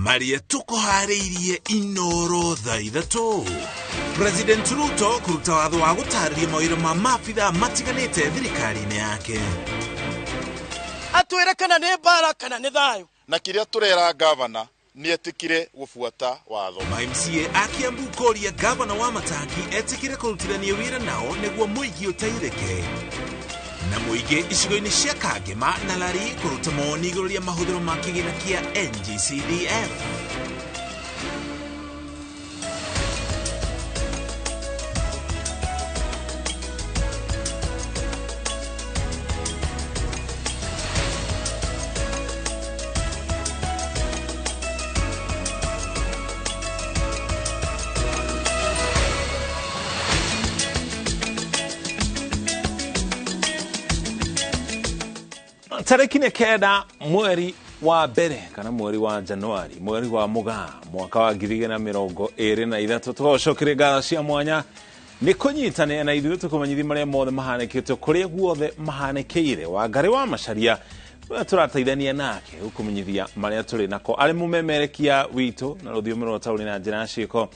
Marĩa tũkũharĩirie Inoro thaa 3. President Ruto kũruta watho wa gũtarĩria mawĩra ma maabithaa matiganĩte thirikari-inĩ yake. Atwĩre kana nĩ mbara kana nĩ thayũ. Na kĩrĩa tũrera gavana nĩ etĩkire gũbuata watho. Ma MCA a Kiambu kũria gavana wa Matangi etĩkire kũrutithania wĩra nao nĩguo mũingĩ ũteithĩke. Na mũingĩ icigo-inĩ cia Kangema na Lari kũruta mawoni igũrũ rĩa mahũthĩro ma kĩgĩna kĩa NGCDF. Tarĩki nĩ 9 mweri wa mbere kana mweri wa Januari, mweri wa Mũgaa mwaka wa 2023. Tũgacokeria ngatho cia mwanya nĩ kũnyitanĩra na ithuĩ tũkũmenyithia marĩa mothe mahanĩkĩte kũrĩa guothe mahanĩkĩire. Wangarĩ wa Macharia ũrĩa tũrateithania nake gũkũmenyithia marĩa tũrĩ nako arĩ mũmemerekia witũ na rũthiomi rwa taũni na njĩra ya ciĩko.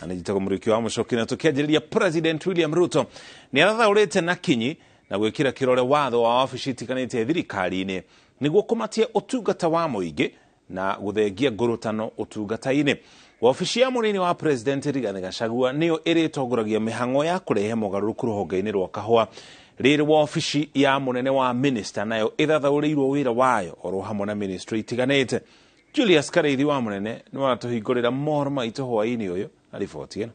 Na nĩ njĩtagwo Mũrĩki wa Mũcoki, na tũkĩanjĩrĩria President William Ruto nĩ arathaũrĩte na kinyi na gwĩkĩra kĩrore watho wa wabici itiganĩte thirikari-inĩ nĩguo kũmatia ũtungata wa mũingĩ na gũthengia ngũrũtano ũtungata-inĩ. Wabici ya mũnini wa President Rigathi Gachagua nĩyo ĩrĩtongoragia mĩhang'o ya kũrehe mogarũrũku rũhonge-inĩ rwa kahũa. Rĩrĩ wabici ya mũnene wa minister nayo ĩthathaũrĩirwo wĩra wayo oro hamwe na ministry itiganĩte. Julius Kareithi wa mũnene nĩ aratũhingũrĩra mohoro maitũ hwaĩ-inĩ ũyũ na riboti ĩno.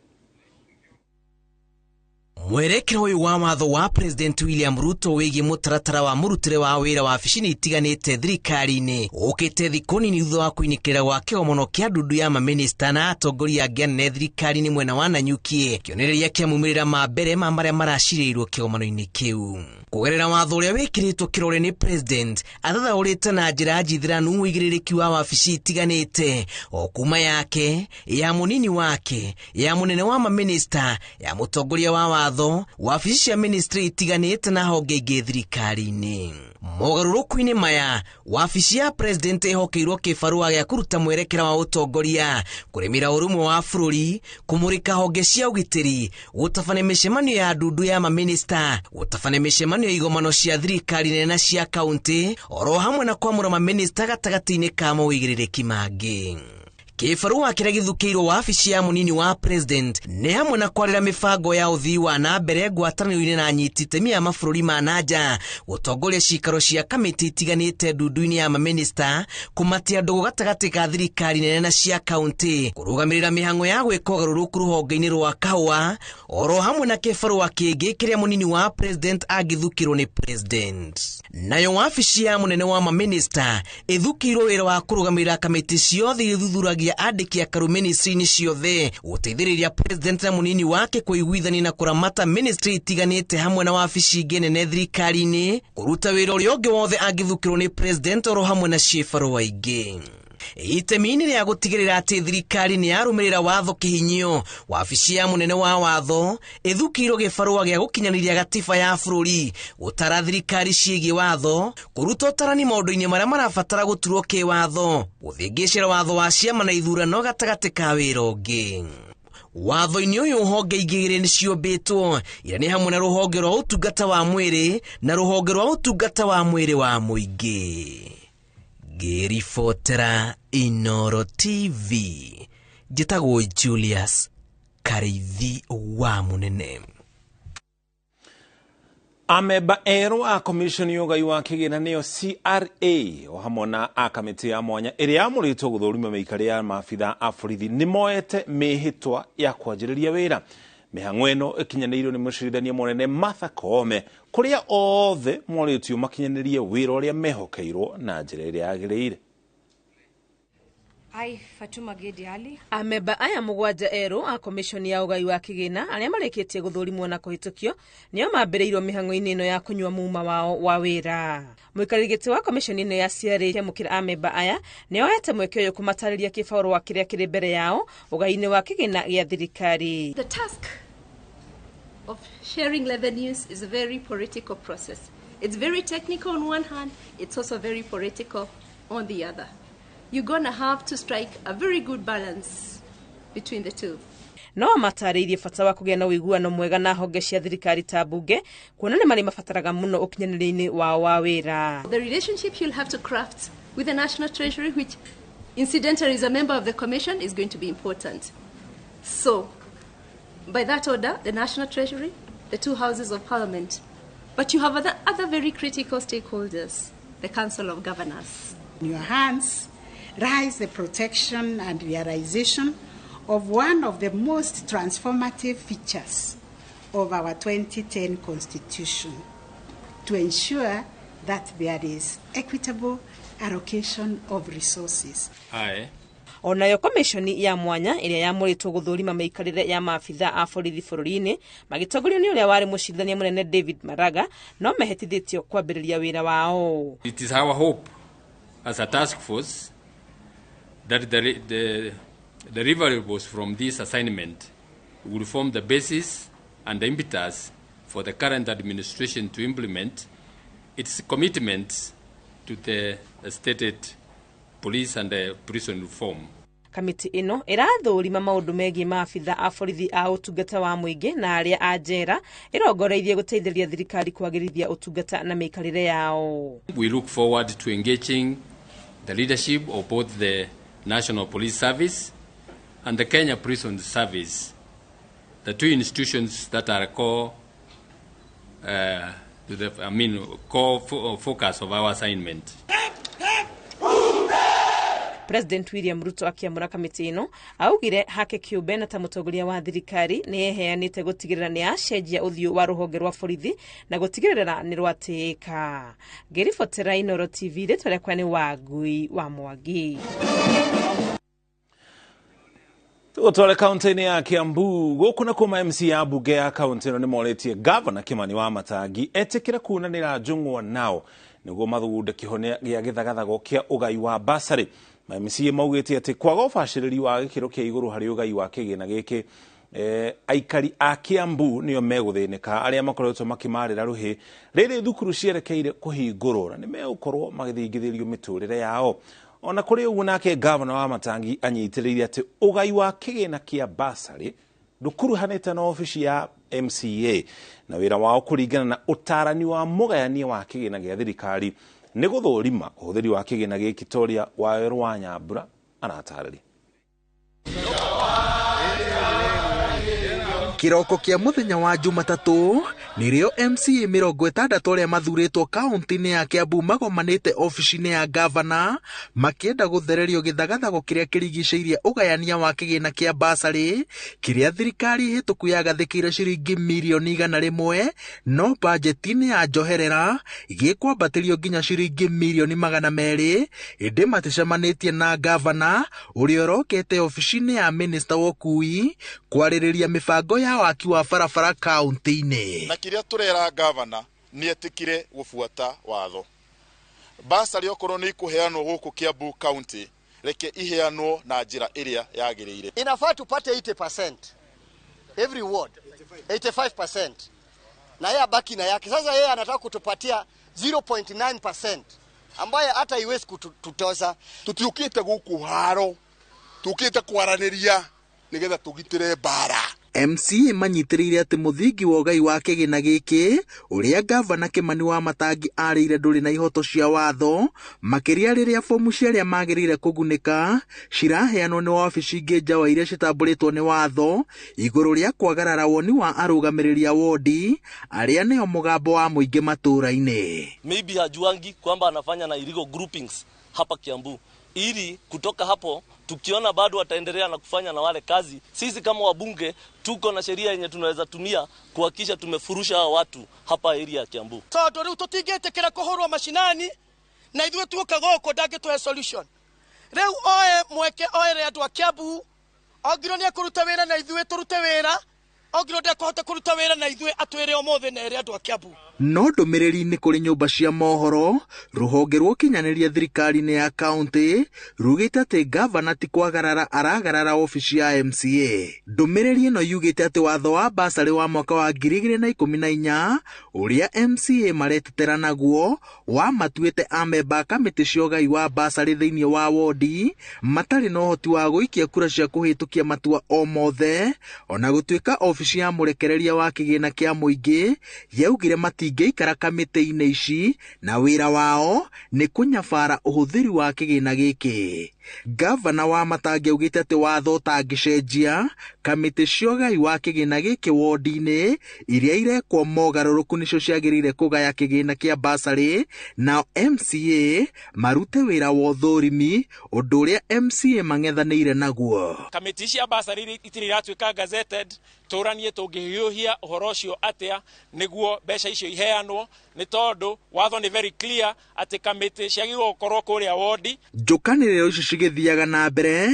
Mwerekero ũyũ wa watho wa President William Ruto wĩgiĩ mũtaratara wa mũrutĩre wa wĩra wabici-inĩ itiganĩte thirikari-inĩ ũkĩte thikũ nini thutha wa kũinĩkĩrĩra gwa kĩgomano kĩa ndundu ya mamĩnĩsta na atongoria angĩ anene thirikari-inĩ mwena wa Nanyuki, kĩonereria kĩa maumĩrĩra ma mbere ma marĩa maracirĩirwo kĩgomano-inĩ kĩu. Kũgerera watho ũrĩa wĩkĩrĩtwo kĩrore nĩ President, athathaũrĩte na njĩra njithĩranu ũigĩrĩrĩki wa wabici itiganĩte o kuma yake, ya mũnini wake, ya mũnene wa mamĩnĩsta, ya mũtongoria wa watho, wabici cia ministry itiganĩte na honge ingĩ thirikari-inĩ. Mogarũrũku-inĩ maya, wabici ya President ĩhokeirwo kĩbarũa gĩa kũruta mwerekera wa ũtongoria, kũrĩmĩra ũrũmwe wa bũrũri, kũmũrĩka honge cia ũgitĩri, gũtabania mĩcemanio ya ndundu ya mamĩnĩsta, gũtabania mĩcemanio ya igomano cia thirikari nene na cia kaunti, oro hamwe na kwamũra mamĩnĩsta gatagatĩ-inĩ ka mawĩigĩrĩrĩki mangĩ. Kĩbarũa kĩrĩa gĩthukĩirwo wabici ya mũnini wa President nĩ hamwe na kwarĩra mĩbango ya ũthii wa na mbere ngwatanĩro-inĩ na anyiti itemi a mabũrũri ma na nja, gũtongoria ciikaro cia kamĩtĩ itiganĩte ndundu-inĩ ya mamĩnĩsta, kũmatia ndũgũ gatagatĩ ka thirikari nene na cia kaunti, kũrũgamĩrĩra mĩhang'o ya gwĩka ũgarũrũku rũhonge-inĩ rwa kahũa, oro hamwe na kĩbarũa kĩngĩ kĩrĩa mũnini wa President angĩthukĩrwo nĩ President. Nayo wabici ya mũnene wa mamĩnĩsta ĩthukĩirwo wĩra wa kũrũgamĩrĩra kamĩtĩ ciothe iria ithuthuragia andĩki a karu ministry-inĩ ciothe, gũteithĩrĩria President na mũnini wake kũiguithania na kũramata ministry itiganĩte hamwe na wabici ingĩ nene thirikari-inĩ, kũruta wĩra ũrĩa ũngĩ wothe angĩthukĩrwo nĩ President oro hamwe na ciĩbarũa ingĩ. Itemi-inĩ rĩa gũtigĩrĩra atĩ thirikari nĩ yarũmĩrĩra watho kĩhinyio, wabici ya mũnene wa watho ĩthukĩirwo gĩbarũa gĩa gũkinyanĩria gatiba ya bũrũri, gũtara thirikari ciĩgiĩ watho, kũruta ũtarani maũndũ-inĩ marĩa marabatara gũturwo kĩwatho, gũthĩngĩcĩra watho wa ciama na ithurano gatagatĩ ka wĩra ũngĩ. Watho-inĩ ũyũ honge ingĩ igĩrĩ nĩ ciũmbĩtwo, iria nĩ hamwe na rũhonge rwa ũtungata wa mwĩrĩ na rũhonge rwa ũtungata wa mwĩrĩ wa mũingĩ. Ngĩribotera Inoro TV, njĩtagwo Julius Kareithi wa Mũnene. Amemba erũ a Commission ya ũgai wa kĩgĩna nĩyo CRA o hamwe na a kamĩtĩ ya mwanya ĩrĩa yamũrĩtwo gũthũrima mĩikarĩre ya maabithaa a borithi nĩ moete mĩhĩtwa ya kwanjĩrĩria wĩra. Mĩhang'o ĩno ĩkinyanĩirio nĩ mũcirithania mũnene Martha Koome, kũrĩa othe morĩtio makinyanĩrie wĩra ũrĩa mehokeirwo na njĩra ĩrĩa yagĩrĩire. I, Fatuma Gedi Ali. Amemba aya mũgwanja erũ a Commission ya ũgai wa kĩgĩna arĩa marĩkĩtie gũthũrimwo na kũhĩtũkio nĩo mambĩrĩirwo mĩhang'o-inĩ ĩno ya kũnyua muma wao wa wĩra. Mũikarĩri gĩtĩ wa Commission ĩno ya CRA kĩamũkĩra amemba aya nĩoete mweke ũyũ kũmatarĩria kĩbarũa kĩrĩa kĩrĩ mbere yao ũgai-inĩ wa kĩgĩna gĩa thirikari. The task of sharing revenues is a very political process. It's very technical on one hand, it's also very political on the other. You're going to have to strike a very good balance between the two. No matarĩirie bata wa kũgĩa na ũiguano mwega na honge cia thirikari ta mbunge, kuona nĩ marĩ mabataraga mũno ũkinyanĩria-inĩ wao wa wĩra. The relationship you'll have to craft with the National Treasury, which incidentally is a member of the Commission, is going to be important. So, by that order, the National Treasury, the two houses of Parliament, but you have other very critical stakeholders, the Council of Governors. In your hands lies the protection and realization of one of the most transformative features of our 2010 Constitution, to ensure that there is equitable allocation of resources. Aye. Onayo komishoni ya mwanya ĩrĩa yamũrĩtwo gũthũrima mĩikarĩre ya maabitha a borithi bũrũri-inĩ magĩtongorio nĩ ũrĩa warĩ mũcirithania mũnene David Maraga no mehĩtithĩtio kwambĩrĩria wĩra wao. It is our hope as a task force that the deliverables from this assignment will form the basis and the impetus for the current administration to implement its commitments to the stated police and the prison reform. Kamiti ĩno ĩrathũrima maũndũ megiĩ maabitha a borithi a ũtungata wa mũingĩ na arĩa a njera, ĩrongoreirie gũteithĩrĩria thirikari kwagĩrithia ũtungata na mĩikarĩre yao. We look forward to engaging the leadership of both the National Police Service and the Kenya Prison Service, the two institutions that are core, core focus of our assignment. President William Ruto akiamũra kamĩtĩ ĩno augire hake kĩũmbe na ta mũtongoria wa thirikari nĩ eheanĩte gũtigĩrĩra nĩ acenjia ũthiũ wa rũhonge rwa borithi na gũtigĩrĩra nĩ rwatĩĩka. Ngĩribotera Inooro TV, rĩtwa rĩakwa nĩ Wangui wa Mwangi. Tũgũtware kaunti-inĩ ya Kiambu gũkũ na kuma MC ya mbunge ya kaunti ĩno nĩ morĩtie gavana Kimani wa Matangi etĩkĩre kunanĩra njũng'wa nao nĩguo mathugunde kĩhonia gĩa gĩthagathago kĩa ũgai wa basarĩ. Ma MCA maugĩte atĩ kwaga ũbacĩrĩri wa gĩkĩro kĩa igũrũ harĩ ũgai wa kĩgĩna gĩkĩ, aikari a Kiambu nĩo megũthĩnĩka arĩa makoretwo makĩmarĩra rũhĩ rĩrĩ thukuru cierekeire kũhingũrwo na nĩ megũkorwo magĩthingithĩrio mĩtũrĩre yao. Ona kũrĩ ũguo nake gavana wa Matangi anyitĩrĩire atĩ ũgai wa kĩgĩna kĩa basarĩ ndũkuruhanĩte na obici ya MCA na wĩra wao kũringana na ũtarani wa mũgayania wa kĩgĩna gĩa thirikari nĩ gũthũrima ũhũthĩri wa kĩgĩna gĩkĩ ta ũrĩa Wawerũ wa Nyambura aratarĩria. Kĩroko kĩa mũthenya wa Jumatatũ nĩrĩo MCA 60 arĩa mathurĩtwo kaunti-inĩ ya Kiambu magomanĩte obici-inĩ ya gavana makĩenda gũthererio gĩthagathago kĩrĩa kĩrigicĩirie ũgayania wa kĩgĩna kĩa basarĩ kĩrĩa thirikari hĩtũku yagathĩkĩire ciringi mirioni 100 no bajeti-inĩ ya njoherera gĩkwambatĩrio nginya ciringi mirioni 200 ĩndĩ maticemanĩtie na gavana ũrĩa ũrokete obici-inĩ ya minista wa ũkui kwarĩrĩria mĩbango ya waki wa barabara kaunti-inĩ. Na kĩrĩa tũrera gavana nĩ etĩkire gũbuata watho. Basarĩ okorwo nĩ ikũheanwo gũkũ Kiambu County, reke iheanwo na njĩra ĩrĩa yagĩrĩire. Inafaa tupate 80% every ward, 85%. Na yeye abaki na yake. Sasa yeye anataka kutupatia 0.9% ambaye hata iwezi kututoza. Tutiukite gũkũ haro, tukite kwaranĩria nĩgetha tũgitĩre mbara. MCA manyitĩrĩire atĩ mũthingi wa ũgai wa kĩgĩna gĩkĩ ũrĩa gavana Kimani wa Matangi arĩire ndũrĩ na ihoto cia watho makĩria rĩrĩa fomu cia arĩa magĩrĩire kũgunĩka ciraheanwo nĩ wabici ingĩ nja wa iria citambũrĩtwo nĩ watho igũrũ rĩa kwagarara woni wa arũgamĩrĩri a wodi arĩa nĩo mũgambo wa mũingĩ matũũra-inĩ. Maybe hajuangi kwamba anafanya na illegal groupings hapa Kiambu, ili kutoka hapo tukiona bado wataendelea na kufanya na wale kazi, sisi kama wabunge tuko na sheria yenye tunaweza tumia kuhakikisha tumefurusha hawa watu hapa area ya Kiambu. Tondu riu tutingĩtĩkĩra kũhũrwo mashinani na ithuĩ tuoka gũkũ ndangĩtũhe solution. Rĩu oe mweke oere andũ a Kiambu, ongirwo nĩ ekũruta wĩra na ithuĩ tũrute wĩra, Ongirwo ndekũhota kũruta wĩra na ithuĩ atwĩre ũmũthĩ na ere andũ a Kiambu. No ndũmĩrĩri-inĩ kũrĩ nyũmba cia mohoro, rũhonge rwa ũkinyanĩria thirikari-inĩ ya kaũntĩ rugĩte atĩ gavana ti kwagarara aragarara obici ya MCA. Ndũmĩrĩri ĩno yugĩte atĩ watho wa basarĩ wa mwaka wa 2014 ũrĩa MCA maretetera naguo wamatuĩte amemba a kamĩtĩ cia ũgai wa basarĩ thĩinĩ wa wodi matarĩ na ũhoti wa gũikia kura cia kũhĩtũkia matua o mothe, ona gũtuĩka obici ya mũrekereria wa kĩgĩna kĩa mũingĩ yaugire matingĩikara kamĩtĩ-inĩ ici na wĩra wao nĩ kũnyabara ũhũthĩri wa kĩgĩna gĩkĩ. Gavana wa Matangi augĩte atĩ watho ũtangĩcenjia kamĩtĩ cia ũgai wa kĩgĩna gĩkĩ wodi-inĩ iria irekwo mogarũrũku nĩcio ciagĩrĩire kũgaya kĩgĩna kĩa basarĩ, nao MCA marute wĩra wa ũthũrimi, ũndũ ũrĩa MCA mang'ethanĩire naguo. Kamĩtĩ cia basarĩ itirĩ iratuĩka gazetted, tũranie tũngĩhiũhia ũhoro ũcio atĩa nĩguo mbeca icio iheanwo, nĩ tondũ watho nĩ very clear atĩ kamĩtĩ ciagĩrĩirwo gũkorwo kũrĩa wodi. Njũkanĩrĩro ici cigĩthiaga na mbere,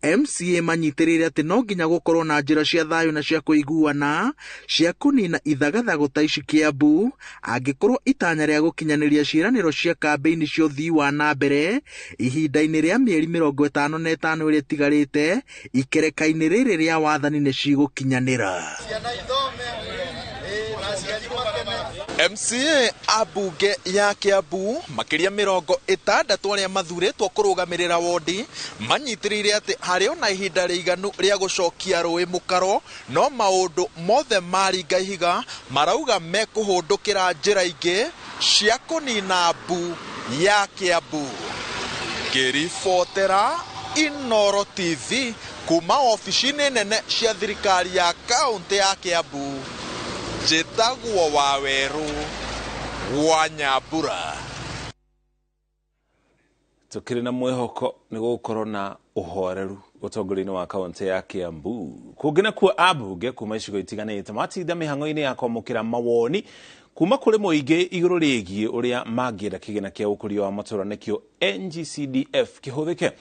MCA manyitĩrĩire atĩ no nginya gũkorwo na njĩra cia thayũ na cia kũiguana cia kũnina ithagathago ta ici Kiambu, angĩkorwo itanya rĩa gũkinyanĩria ciĩranĩro cia kambĩini cia ũthii wa na mbere ihinda-inĩ rĩa mĩeri 55 ĩrĩa ĩtigarĩte ikereka-inĩ rĩrĩ rĩa wathani nĩ cigũkinyanĩra. MCA ambunge ya Kiambu makĩria 60 arĩa mathurĩtwo kũrũgamĩrĩra wodi manyitĩrĩire atĩ harĩ ona ihinda rĩiganu rĩa gũcokia rũĩ mũkaro, no maũndũ mothe maringa ihiga marauga mekũhũndũkĩra njĩra ingĩ cia kũnina mbu ya Kiambu. Ngĩribotera Inooro TV kuma obici-inĩ nene cia thirikari ya kaũntĩ ya Kiambu, njĩtagwo Wawerũ wa Nyambura. Tukĩrĩ na mwĩhoko nĩ gũgũkorwo na ũhoreru ũtongoria-inĩ wa kaũntĩ ya Kiambu. Kũngĩ nakuo ambunge kuma icigo itiganĩte matinda mĩhang'o-inĩ ya kwamũkĩra mawoni kuma kũrĩ mũingĩ igũrũ rĩgiĩ ũrĩa mangĩenda kĩgĩna kĩa ũkũria wa matũũra nĩkĩo NGCDF kĩhũthĩke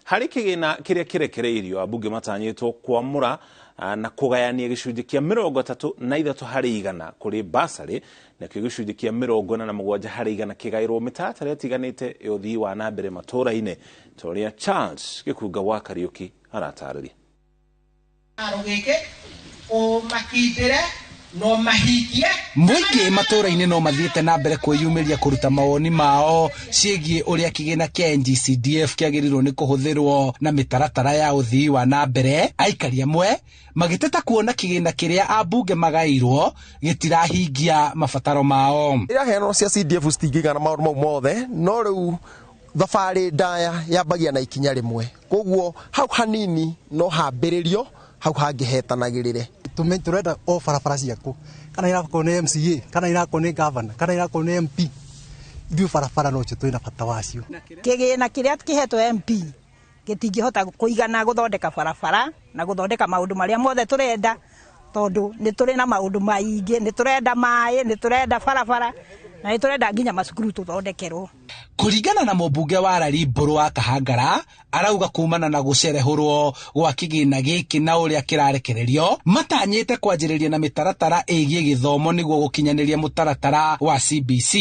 harĩ kĩgĩna kĩrĩa kĩrekereirio. Ambunge matanyĩtwo kwamũra na kũgayania gĩcunjĩ kĩa 33 harĩ igana kũrĩ basarĩ, nakĩo gĩcunjĩ kĩa 47 harĩ igana kĩgaĩrwo mĩtaratara ĩtiganĩte ya ũthii wa na mbere matũũra-inĩ, ta ũrĩa Charles Gĩkunga wa Kariũki aratarĩria. Mũingĩ matũũra-inĩ no mathiĩte na mbere kwĩyumĩria kũruta mawoni mao ciĩgiĩ ũrĩa kĩgĩna kĩa NGCDF kĩagĩrĩirwo nĩ kũhũthĩrwo na mĩtaratara ya ũthii wa na mbere. Aikari amwe magĩteta kuona kĩgĩna kĩrĩa ambunge magaĩirwo gĩtirahingia mabataro mao. Iraheanwo cia CDF citingĩigana maũndũ mau mothe, no rĩu thabarĩ ndaya yambagia na ikinya rĩmwe, koguo hau hanini no hambĩrĩrio, hau hangĩ hetanagĩrĩre. Turenda o barabara ciaku, kana irakorwo nĩ MCA, kana irakorwo nĩ governor, kana irakorwo nĩ MP, ithuĩ barabara no cio twĩna bata wacio. Kĩgĩna kĩrĩa kĩhetwo MP gĩtingĩhota kũigana gũthondeka barabara na gũthondeka maũndũ marĩa mothe tũrenda, tondũ nĩ tũrĩ na maũndũ maingĩ, nĩ tũrenda maĩ, nĩ tũrenda barabara, na nĩ tũrenda nginya macukuru tũthondekerwo. Kũringana na mũmbunge wa Lari Mbũrũ wa Kahangara, arauga kumana na gũcerehũrwo gwa kĩgĩna gĩkĩ na ũrĩa kĩrarekererio, matanyĩte kwanjĩrĩria na mĩtaratara ĩgiĩ gĩthomo nĩguo gũkinyanĩria mũtaratara wa CBC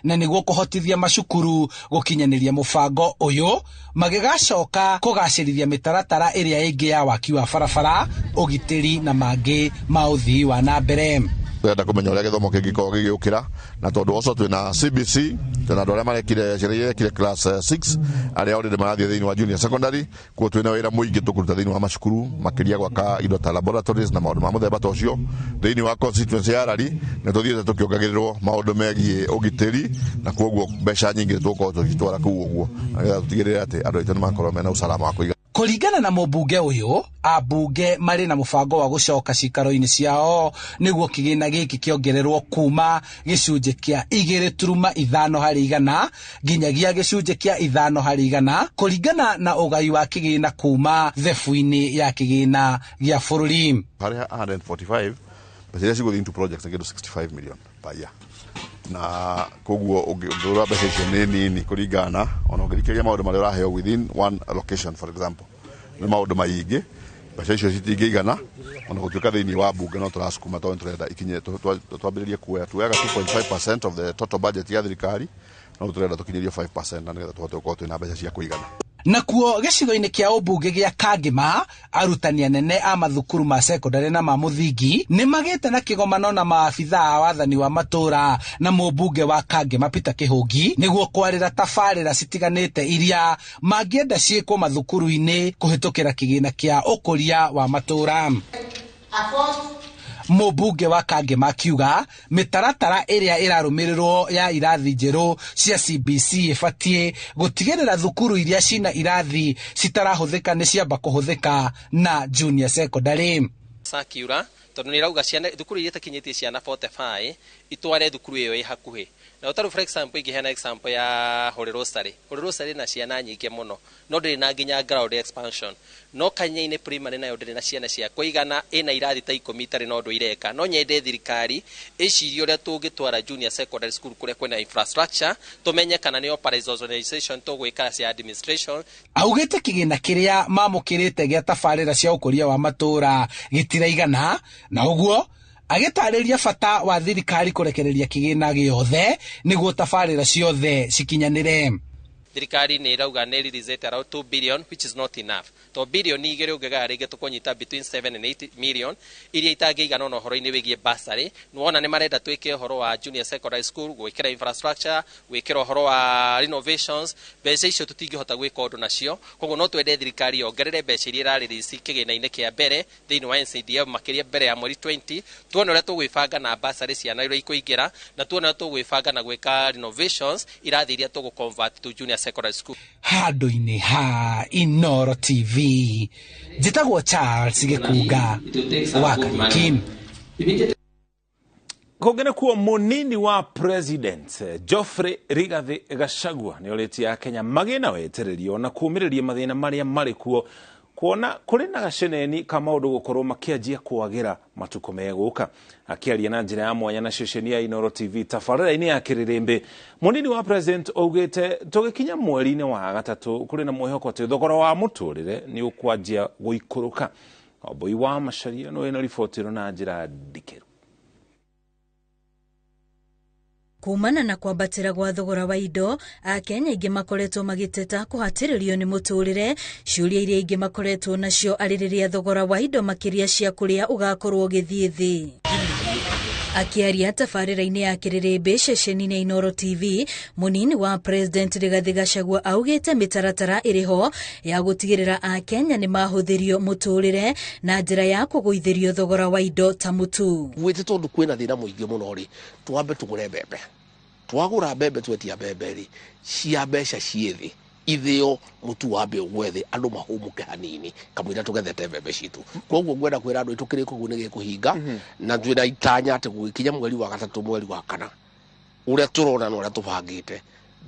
na nĩguo kũhotithia macukuru gũkinyanĩria mũbango ũyũ, magĩgacoka kũgacĩrithia mĩtaratara ĩrĩa ĩngĩ ya waki wa barabara, ũgitĩri na mangĩ ma ũthii wa na mbere. Turenda kũmenya ũrĩa gĩthomo kĩngĩkorwo gĩgĩũkĩra, na tondũ ũcio twĩna CBC, twĩna andũ arĩa marekire ciana iria irekire class 6 arĩa already marathiĩ thĩinĩ wa junior secondary, kuo twĩna wĩra mũingĩ tũkũruta thĩinĩ wa macukuru, makĩria gwaka indo ta laboratories na maũndũ ma mũthemba ta ũcio. Thĩinĩ wa constituency ya Lari nĩ tũthiĩte tũkĩongagĩrĩrwo maũndũ megiĩ ũgitĩri, na kwoguo mbeca nyingĩ tũgũkorwo tũgĩtwara kũu ũguo, nĩgetha tũtigĩrĩre atĩ andũ aitũ nĩ makorwo mena usalama wa kũigana. Kũringana na mũmbunge ũyũ, ambunge marĩ na mũbango wa gũcoka cikaro-inĩ ciao nĩguo kĩgĩna gĩkĩ kĩongererwo kuma gĩcunjĩ kĩa 2.5 harĩ igana nginyagia gĩcunjĩ kĩa 5 harĩ igana kũringana na ũgai wa kĩgĩna kuma thebu-inĩ ya kĩgĩna gĩa bũrũri. Harĩ 145 mbeca iria cigũthiĩ into projects nĩ kĩndũ 65 million per year, na koguo ũngĩrora mbeca icio nĩ nini kũringana ona ũngĩthikĩrĩria maũndũ marĩa ũraheo within one allocation, for example nĩ maũndũ maingĩ. Mbeca icio citingĩigana ona gũtuĩka thĩinĩ wa bunge no tũracukuma tondũ tũrenda ikinye twambĩrĩrie kuoya tuoyaga 2.5% of the total budget ya thirikari, no tũrenda tũkinyĩrio 5% na nĩgetha tũhote gũkorwo twĩna mbeca cia kũigana. Nakuo gĩcigo-inĩ kĩa ũmbunge gĩa Kangema, arutani anene a mathukuru ma sekondari na ma mũthingi nĩ magĩte na kĩgomano na maabithaa a wathani wa matũra na mũmbunge wa Kangema Peter Kĩhũngi nĩguo kwarĩra tabarĩra citiganĩte iria mangĩenda ciĩkwo mathukuru-inĩ kũhĩtũkĩra kĩgĩna kĩa ũkũria wa matũra. Mũmbunge wa Kangema akiuga mĩtaratara ĩrĩa ĩrarũmĩrĩrwo ya irathi njerũ cia CBC ĩbatiĩ gũtigĩrĩra thukuru iria cina irathi citarahũthĩka nĩ ciamba kũhũthĩka na junior secondary. Circular tondũ nĩ ĩrauga ciana thukuru iria itakinyĩtie ciana 45 itware thukuru ĩyo ĩ hakuhĩ na ũtarũ. For example, ingĩheana example ya Holy Rosary. Holy Rosary na ciana nyingĩ mũno no ndĩrĩ na nginya ground expansion, no Kanya-inĩ Primary nayo ndĩrĩ na ciana cia kũigana, ĩna irathi ta 10 itarĩ na ũndũ ireka. No nyende thirikari ĩcirie ũrĩa tũngĩtwara junior secondary school kũrĩa kwĩna infrastructure, tũmenye kana nĩ operationalization tũgwĩka cia administration. Augĩte kĩgĩna kĩrĩa mamũkĩrĩte gĩa tabarĩra cia ũkũria wa matũra gĩtiraigana, na ũguo agĩtarĩria bata wa thirikari kũrekereria kĩgĩna gĩothe nĩguo tabarĩra ciothe cikinyanĩre. Thirikari nĩ ĩrauga nĩ release around 2 billion, which is not enough, to 2 billion ũngĩgaya rĩngĩ tũkũnyita between 7 and 8 million iria itangĩigana ona ũhoro-inĩ wĩgiĩ bursary. Nĩwona nĩ marenda twĩke ũhoro wa junior secondary school, gwĩkĩra infrastructure, gwĩkĩra ũhoro wa renovations. Mbeca icio tũtingĩhota gwĩka ũndũ nacio, koguo no twende thirikari yongerere mbeca iria ĩrarelease kĩgĩna-inĩ kĩa mbere thĩinĩ wa NCDF, makĩria mbere ya mweri 20, tuone ũrĩa tũgwĩbanga na bursary ciana iria ikũingĩra, na tuone ũrĩa tũgwĩbanga na gwĩka renovations irathi iria tũgũ convert to junior secondary school. Handũ-inĩ ha Inoro TV, njĩtagwo Charles Gĩkunga wa Kariuki. Kũngĩ nĩkuo mũnini wa president Geoffrey Rigathi Gachagua nĩ orĩtie Akenya magĩe na wetererio na kũũmĩrĩria mathĩna marĩa marĩ kuo, kuona kũrĩ na gaceneni ka maũndũ gũkorwo makĩanjia kwagĩra matukũ megũka. Akĩaria na njĩra ya mwanya na ceceni ya Inoro TV tabarĩra-inĩ ya Kĩrĩrĩmbĩ, mũnini wa president augĩte tũgĩkinya mweri-inĩ wa gatatũ kũrĩ na mwĩhoko atĩ thogora wa mũtũrĩre nĩ ũkwanjia gũikũrũka. Wambui wa Macaria no ĩno riboti ĩno na njĩra ndikĩru. Kumana na kwambatĩra gwa thogora wa indo, Akenya aingĩ makoretwo magĩteta kũhatĩrĩrio nĩ mũtũrĩre. Ciũria iria ingĩ makoretwo nacio arĩ rĩrĩa thogora wa indo, makĩria cia kũrĩa, ũgakorwo ũgĩthiĩ thĩ. Akĩaria tabarĩra-inĩ ya Kĩrĩrĩmbĩ ceceni-inĩ ya Inoro TV, mũnini wa president Rigathĩ Gachagua augĩte mĩtaratara ĩrĩ ho ya gũtigĩrĩra Akenya nĩ mahũthĩrio mũtũrĩre na njĩra ya kũgũithĩrio thogora wa indo ta mũtu. Gwĩte tondũ kwĩna thĩna mũingĩ mũno rĩ, twambe tũgũre mbembe. Twagũra mbembe, twetia mbembe rĩ cia mbeca ciĩ thĩ, ithĩo mũtu wambe ũgwe thĩ, andũ mahũmũke hanini kamũira tũgethete mbembe citũ. Koguo ngwenda kwĩra andũ aitũ kĩrĩko kĩu nĩ gĩkũhinga, na twĩna itanya atĩ gũgĩkinya mweri wa gatatũ, mweri wa kana, ũrĩa tũrona na ũrĩa tũbangĩte,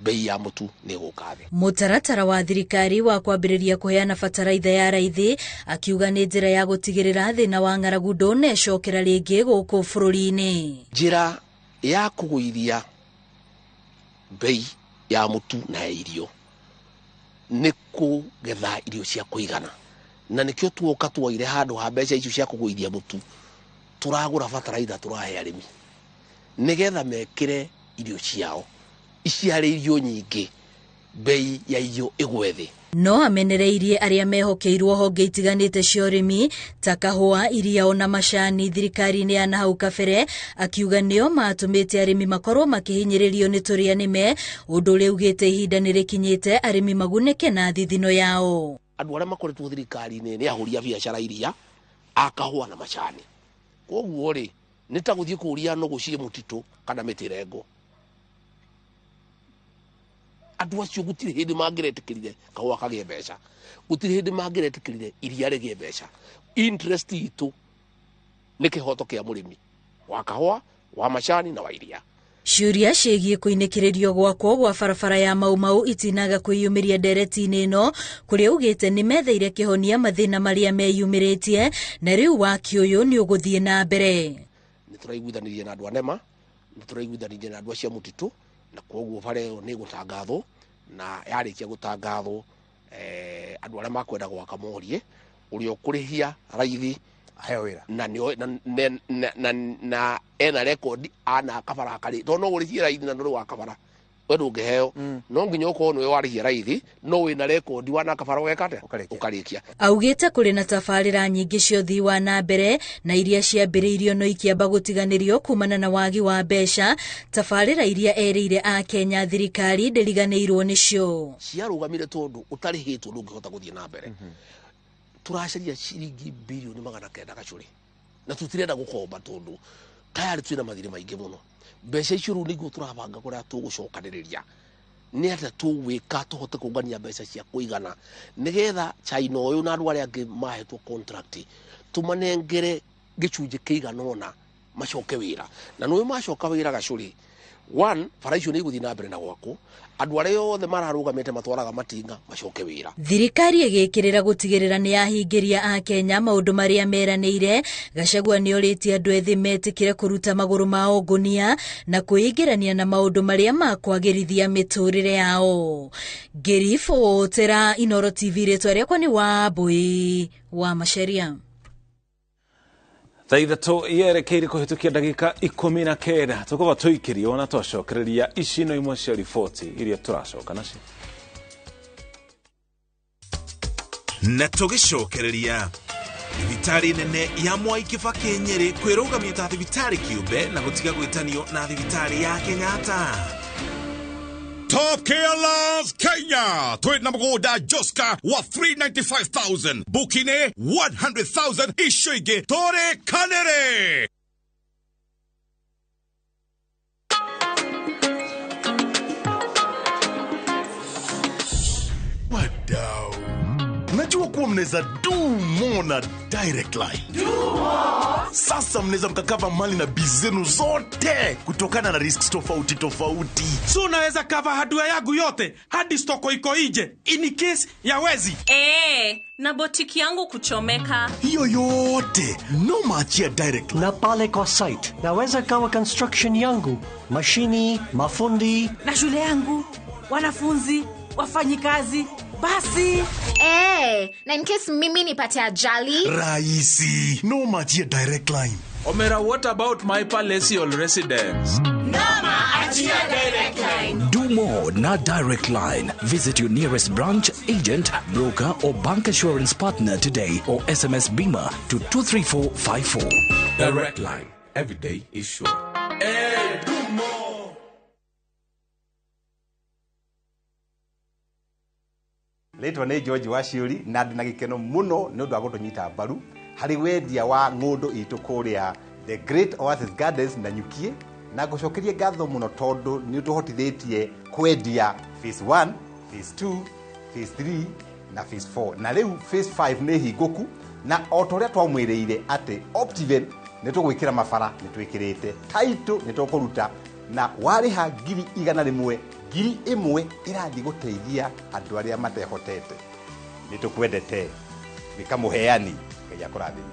bei ya mũtu nĩ ĩgũka thĩ. Mũtaratara wa thirikari wa kwambĩrĩria kũheana bataraitha ya raithi, akiuga nĩ njĩra ya gũtigĩrĩra thĩna wa ng'aragu ndũnecokera rĩngĩ gũkũ bũrũri-inĩ. Njĩra ya kũgũithia bei ya mũtu na ya irio nĩ kũgetha irio cia kũigana, na nĩkĩo tuoka tuoire handũ ha mbeca icio cia kũgũithia mũtu, tũragũra bataraitha, tũrahe arĩmi nĩgetha mekĩre irio ciao iciare irio nyingĩ, bei ya irio ĩgwe thĩ. No amenereirie arĩa mehokeirwo honge itiganĩte cia ũrĩmi ta kahũa, iria ona macani thirikari-inĩ ya nahau kabere, akiuga nĩo matũmĩte arĩmi makorwo makĩhinyĩrĩrio nĩ tũrĩa nĩme, ũndũ ũrĩa ugĩte ihinda nĩ rĩkinyĩte arĩmi magunĩke na thithino yao. Andũ arĩa makoretwo thirikari-inĩ nĩ ahũri a biacara iria, a kahũa na macani. Koguo rĩ, nĩ ta gũthiĩ kũũria nũgũ ciĩ mũtitũ kana mĩtĩ rengo. Andũ acio gũtirĩ hĩndĩ mangĩretĩkĩrire kahũa kagĩe mbeca, gũtirĩ hĩndĩ mangĩretĩkĩrire iria rĩgĩe mbeca. Interest itũ nĩ kĩhoto kĩa mũrĩmi wa kahũa, wa macani na wa iria. Ciũria ciĩgiĩ kũinĩkĩrĩrio gwakwo gwa barabara ya Mau Mau itinaga kwĩyumĩria ndereti-inĩ ĩno, kũrĩa ugĩte nĩ metheire kĩhonia mathĩna marĩa meyumĩrĩtie na rĩu waki ũyũ nĩ ũgũthiĩ na mbere. Nĩ tũraiguithanirie na andũ a NEMA, nĩ tũraiguithanirie na andũ acio a mũtitũ, na koguo bara ĩyo nĩ ĩgũtangathwo, na yarĩkia gũtangathwo, andũ arĩa makwenda gwaka morie. Ũrĩa ũkũrĩhia raithi aheo wĩra na nĩ na na na ena rekondi ana kabara akarĩ, tondũ no ũrĩhie raithi na ndũrĩ wa kabara, we ndũngĩheo. No nginya ũkorwo nĩwe warĩhia raithi, no wĩna rekondi wana kabara, ũgeka atĩa? Ũkarĩkia. Augĩte kũrĩ na tabarĩra nyingĩ cia ũthii wa na mbere na iria ciambĩrĩirio no ikĩamba gũtiganĩrio kumana na wagi wa mbeca, tabarĩra iria erĩire akenya thirikari ndĩriganĩirwo nĩcio. Ciarũgamire tondũ ũtarĩhĩtwo ndũngĩhota gũthiĩ na mbere. Tũracaria ciringi 900 birioni gacũrĩ, na tũtirenda gũkomba tondũ tayarĩ twĩna mathirĩ maingĩ mũno. Mbeca icio rĩu nĩguo tũrabanga kũrĩa tũgũcokanĩrĩria, nĩ atĩa tũgwĩka tũhote kũngania mbeca cia kũigana, nĩgetha China ũyũ na andũ arĩa angĩ mahetwo contract tũmanengere gĩcunjĩ kĩigana ũna macoke wĩra. Na nĩũĩ macoka wĩra gacũrĩ, one, bara icio nĩ igũthiĩ na mbere na gwakwo, andũ arĩa othe mararũgamĩte matwaraga matinga macoke wĩra. Thirikari ĩgĩkĩrĩra gũtigĩrĩra nĩ yahingĩria akenya maũndũ marĩa meranĩire. Gachagua nĩ orĩtie andũ ethĩ metĩkĩre kũruta magũrũ mao ngũnia na kwĩingĩrania na maũndũ marĩa makwagĩrithia mĩtũrĩre yao. Ngĩribotera Inoro TV, rĩtwa rĩakwa nĩ Wambui wa Macharia. Thaa 3 yerekeire kũhĩtũkia ndagĩka 19. Tũkũba tũikĩrio na twacokereria ici no imwe cia riboti iria tũracoka nacio. Na tũgĩcokereria, thibitarĩ nene ya Mwai Kibaki Nyĩrĩ kwĩrũgamia ta thibitarĩ kĩũmbe na gũtiga gwĩtanio na thibitarĩ ya Kenyatta. Top Care Loves Kenya. Twina mũgũnda Joska wa 395,000. Bukine 100,000 icio ingĩ tũrĩkanĩre. Wadau, najua kuwa mnaweza do more na Direct Line. Do more. Sasa mnaweza mkacover mali na biz zenu zote kutokana na risks tofauti tofauti. So unaweza cover hardware yangu yote hadi stoko iko ije in case ya wezi. Na botiki yangu kuchomeka. Hiyo yote no maachia Direct Line. Na pale kwa site naweza cover construction yangu, mashini, mafundi na shule yangu, wanafunzi, wafanyikazi, basi. Na in case mimi nipate ajali. Rahisi, no maachia Direct Line. Omera, what about my palatial residence? Noma achia Direct Line. Do more na Direct Line. Visit your nearest branch, agent, broker, or bank assurance partner today or SMS BIMA to 23454. Direct Line. Every day is sure. Hey, do more. Rĩtwa nĩ George Waciũri na ndĩ na gĩkeno mũno nĩ ũndũ wa gũtũnyita mbaru harĩ wendia wa ng'ũndũ itũ kũrĩa The Great Oasis Gardens na Nyukie, na ngũcokerie ngatho mũno tondũ nĩ ũtũhotithĩtie kwendia phase 1, phase 2, phase 3 na phase 4, na rĩu phase 5 nĩ hingũku, na o ta ũrĩa twamwĩrĩire atĩ Optiven nĩ tũgwĩkĩra mabara, nĩ twĩkĩrĩte title, nĩ tũkũruta, na warĩha 100,000, 1,000 ĩrathiĩ gũteithia andũ arĩa matehotete. Nĩ tũkwendete wĩka mũheani, Ngai akũrathime.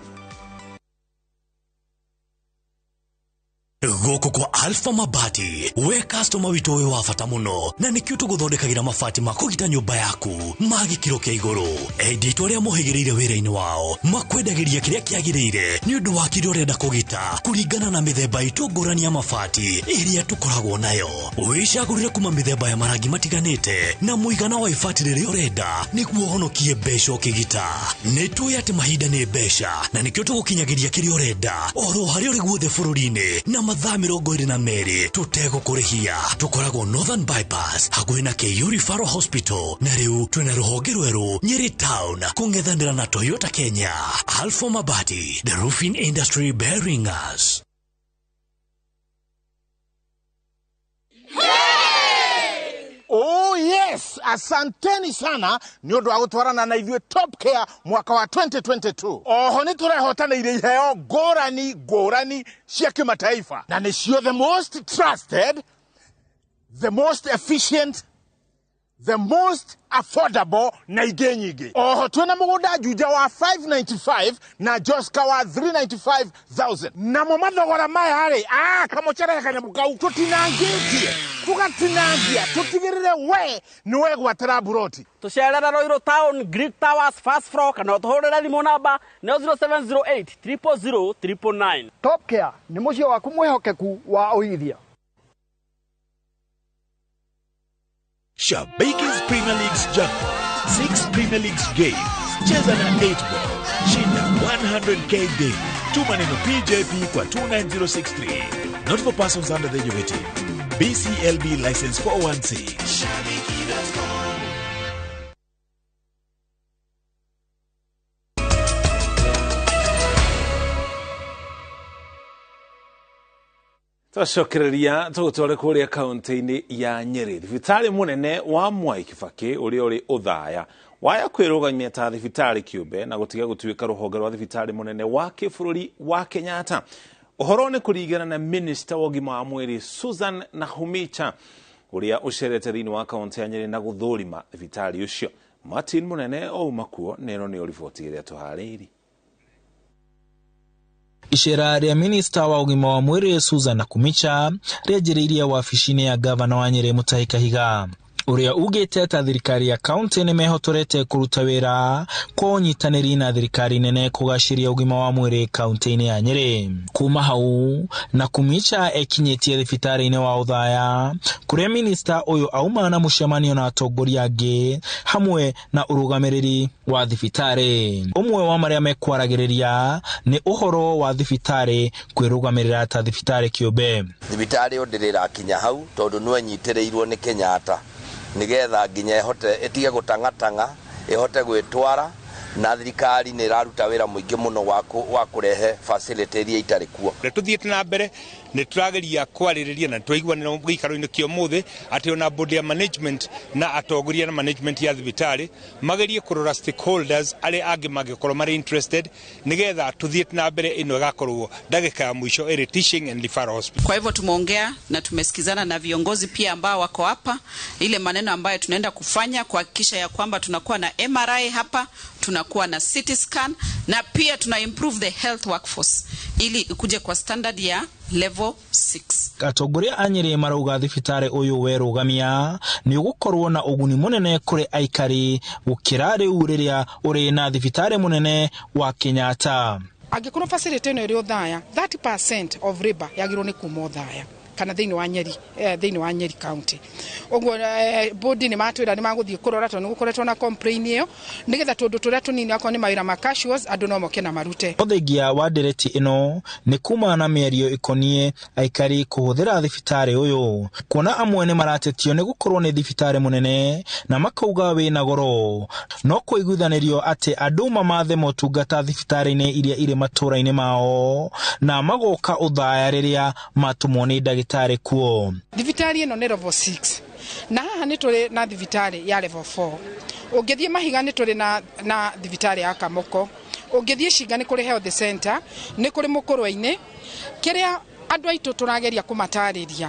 Gũkũ kwa Alpha Mabati, we customer witũ wĩ wa bata mũno, na nĩkĩo tũgũthondekagĩra mabati ma kũgita nyũmba yaku ma gĩkĩro kĩa igũrũ. Endia itũ arĩa mohĩgĩrĩire wĩra-inĩ wao makwendagĩria kĩrĩa kĩagĩrĩire nĩ ũndũ wa kĩrĩa ũrenda kũgita kũringana na mĩthemba itũ ngũrani ya mabati ĩrĩa tũkoragwo nayo. Wĩcagũrĩre kuma mĩthemba ya marangi matiganĩte na mũigana wa ibati rĩrĩa ũrenda nĩguo ũhonokie mbeca ũkĩgita. Nĩ tũĩ atĩ mahinda nĩ mbeca, na nĩkĩo tũgũkinyagĩria kĩrĩa ũrenda oro harĩa ũrĩ guothe bũrũri-inĩ na mathaa 22 tũtegũkũrĩhia. Tũkoragwo Northern Bypass hakuhĩ na KU Referral Hospital, na rĩu twĩna rũhonge rwerũ Nyeri Town kũng'ethanĩra na Toyota Kenya. Alpha Mabati, the roofing industry bearing us. Oh yes, asanteni sana nĩ ũndũ wa gũtwarana na ithuĩ Top Care mwaka wa 2022. Oho nĩ tũrehotanĩire iheo ngũrani ngũrani cia kĩmataifa, na nĩcio the most trusted, the most efficient The most affordable na ingĩ nyingĩ. Oho twĩna mũgũnda Juja wa 595 na Joska wa 395,000. Namo mathogora maya rĩ, kamũcere kanyamũ kau tũtinangĩtie, tũgatinangia, tũtigĩrĩre we nĩ wegwatĩra mburoti. Tũcerere Ruiru Town, Greek Towers, first floor, kana ũtũhũrĩre thimũ namba nĩyo 0708 000 999. Top Care nĩ mũciĩ waku mwĩhokeku wa ũigithia. Shabiki's Premier League's jackpot. 6 Premier Leagues games. Cheza na 8 ball. Shinda 100K daily. Tuma neno PJP kwa 29063. Not for persons under the age of 18. BCLB license 416. Shabiki.com. Twacokereria tũgũtware kũrĩa kaunti-inĩ ya Nyeri. Thibitarĩ mũnene wa Mwai Kibaki ũrĩa ũrĩ Othaya waya kwĩrũgamia ta thibitarĩ kĩũmbe na gũtiga gũtuĩka rũhonge rwa thibitarĩ mũnene wa kĩbũrũri wa Kenyatta. Ũhoro nĩ kũringana na minista wa ũgima wa mwĩrĩ Susan Nakhumicha ũrĩa ũcerete thĩinĩ wa kaunti ya Nyeri na gũthũrima thibitarĩ ũcio. Martin Mũnene ouma kuo na ĩno nĩyo riboti ĩrĩa tũharĩirie. Icera rĩa minista wa ũgima wa mwĩrĩ Susan Nakhumicha rĩanjĩrĩirie wabici-inĩ ya gavana wa Nyeri Mutahi Kahiga, ũrĩa ugĩte ta thirikari ya kaunti nĩ mehotorete kũruta wĩra kwa ũnyitanĩri na thirikari nene kũgacĩria ũgima wa mwĩrĩ kaunti-inĩ ya Nyeri. Kuma hau Nakhumicha ekinyĩtie thibitarĩ-inĩ wa Othaya kũrĩa minista ũyũ auma na mũcemanio na atongoria angĩ hamwe na ũrũgamĩrĩri wa thibitarĩ. Ũmwe wa marĩa mekwaragĩrĩria nĩ ũhoro wa thibitarĩ kwĩrũgamĩrĩra ta thibitarĩ kĩũmbe. Thibitarĩ ĩyo ndĩrĩ ĩrakinya hau tondũ nĩwe nyitĩrĩirwo nĩ Kenyatta nigetha nginya ihote ĩtige gũtang'atang'a, ĩhote gwĩtwara, na thirikari nĩ ĩraruta wĩra mũingĩ mũno wa kũrehe facility iria itarĩ kuo. Tũthiĩte na mbere nĩ tũrageria kwarĩrĩria na twaiguanĩra gĩikaro-inĩ kĩa ũmũthĩ atĩ ona board ya management na atongoria na management ya thibitarĩ magerie kũrora stakeholders arĩa angĩ mangĩkorwo marĩ interested nigetha tũthiĩte na mbere ĩno ĩgakorwo ndagĩka ya mũico ĩrĩ teaching and referral hospital. Kwa hivyo tumeongea na tumesikizana na viongozi pia ambao wako hapa, ile maneno ambayo tunaenda kufanya kuhakikisha ya kwamba tunakuwa na MRI hapa, tunakuwa na CT scan na pia tuna improve the health workforce ili ikuje kwa standard ya level 6. Atongoria a Nyeri marauga thibitarĩ ũyũ werũgamia nĩ ũgũkorwo na ũguni mũnene kũrĩ aikari gũkĩra rĩu rĩrĩa ũrĩ na thibitarĩ mũnene wa Kenyatta. Angĩkorwo facility ĩno ĩrĩ Othaya, 30% of labor yagĩrĩirwo nĩ kuma Othaya kana thĩinĩ wa Nyeri, thĩinĩ wa Nyeri County. Ũguo board nĩ matwĩra nĩ magũthiĩ kũrora tondũ nĩ gũkoretwo na complain ĩyo nĩgetha tũndũ tũrĩa tũnini akorwo nĩ mawĩra ma casuals andũ no moke na marute. Ũthingia wa ndereti ĩno nĩ kuma na mĩario ĩkoniĩ aikari kũhũthĩra thibitarĩ ũyũ, kuona amwe nĩ maratetio nĩ gũkorwo nĩ thibitarĩ mũnene na makauga wĩna goro, no kũiguithanĩrio atĩ andũ mamathe motungata thibitarĩ-inĩ iria irĩ matũũra-inĩ mao na magoka Othaya rĩrĩa matũmwo nĩ ndagĩtarĩ kuo. Thibitarĩ ĩno nĩ level 6 na haha nĩ tũrĩ na thibitarĩ ya level 4. Ũngĩthiĩ Mahiga nĩ tũrĩ na thibitarĩ ya Kamoko, ũngĩthiĩ Cinga nĩ kũrĩ health center, nĩ kũrĩ Mũkũrwe-inĩ. Kĩrĩa andũ aitũ tũrageria kũmatarĩria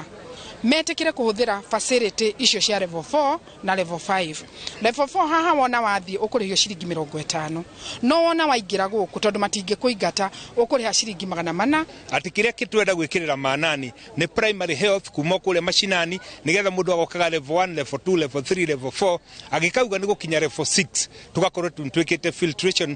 metĩkĩre kũhũthĩra facility icio cia level 4 na level 5. Level 4 haha wona wathiĩ ũkũrĩhio ciringi 50, no wona waingĩra gũkũ tondũ matingĩkũingata ũkũrĩha ciringi 400. Atĩ kĩrĩa kĩtwenda gwĩkĩrĩra manani nĩ primary health kuma kũrĩa macinani nĩgetha mũndũ agokaga level 1, level 2, level 3, level 4 agĩkauga nĩ gũkinya level 6 tũgakorwo twĩkĩte filtration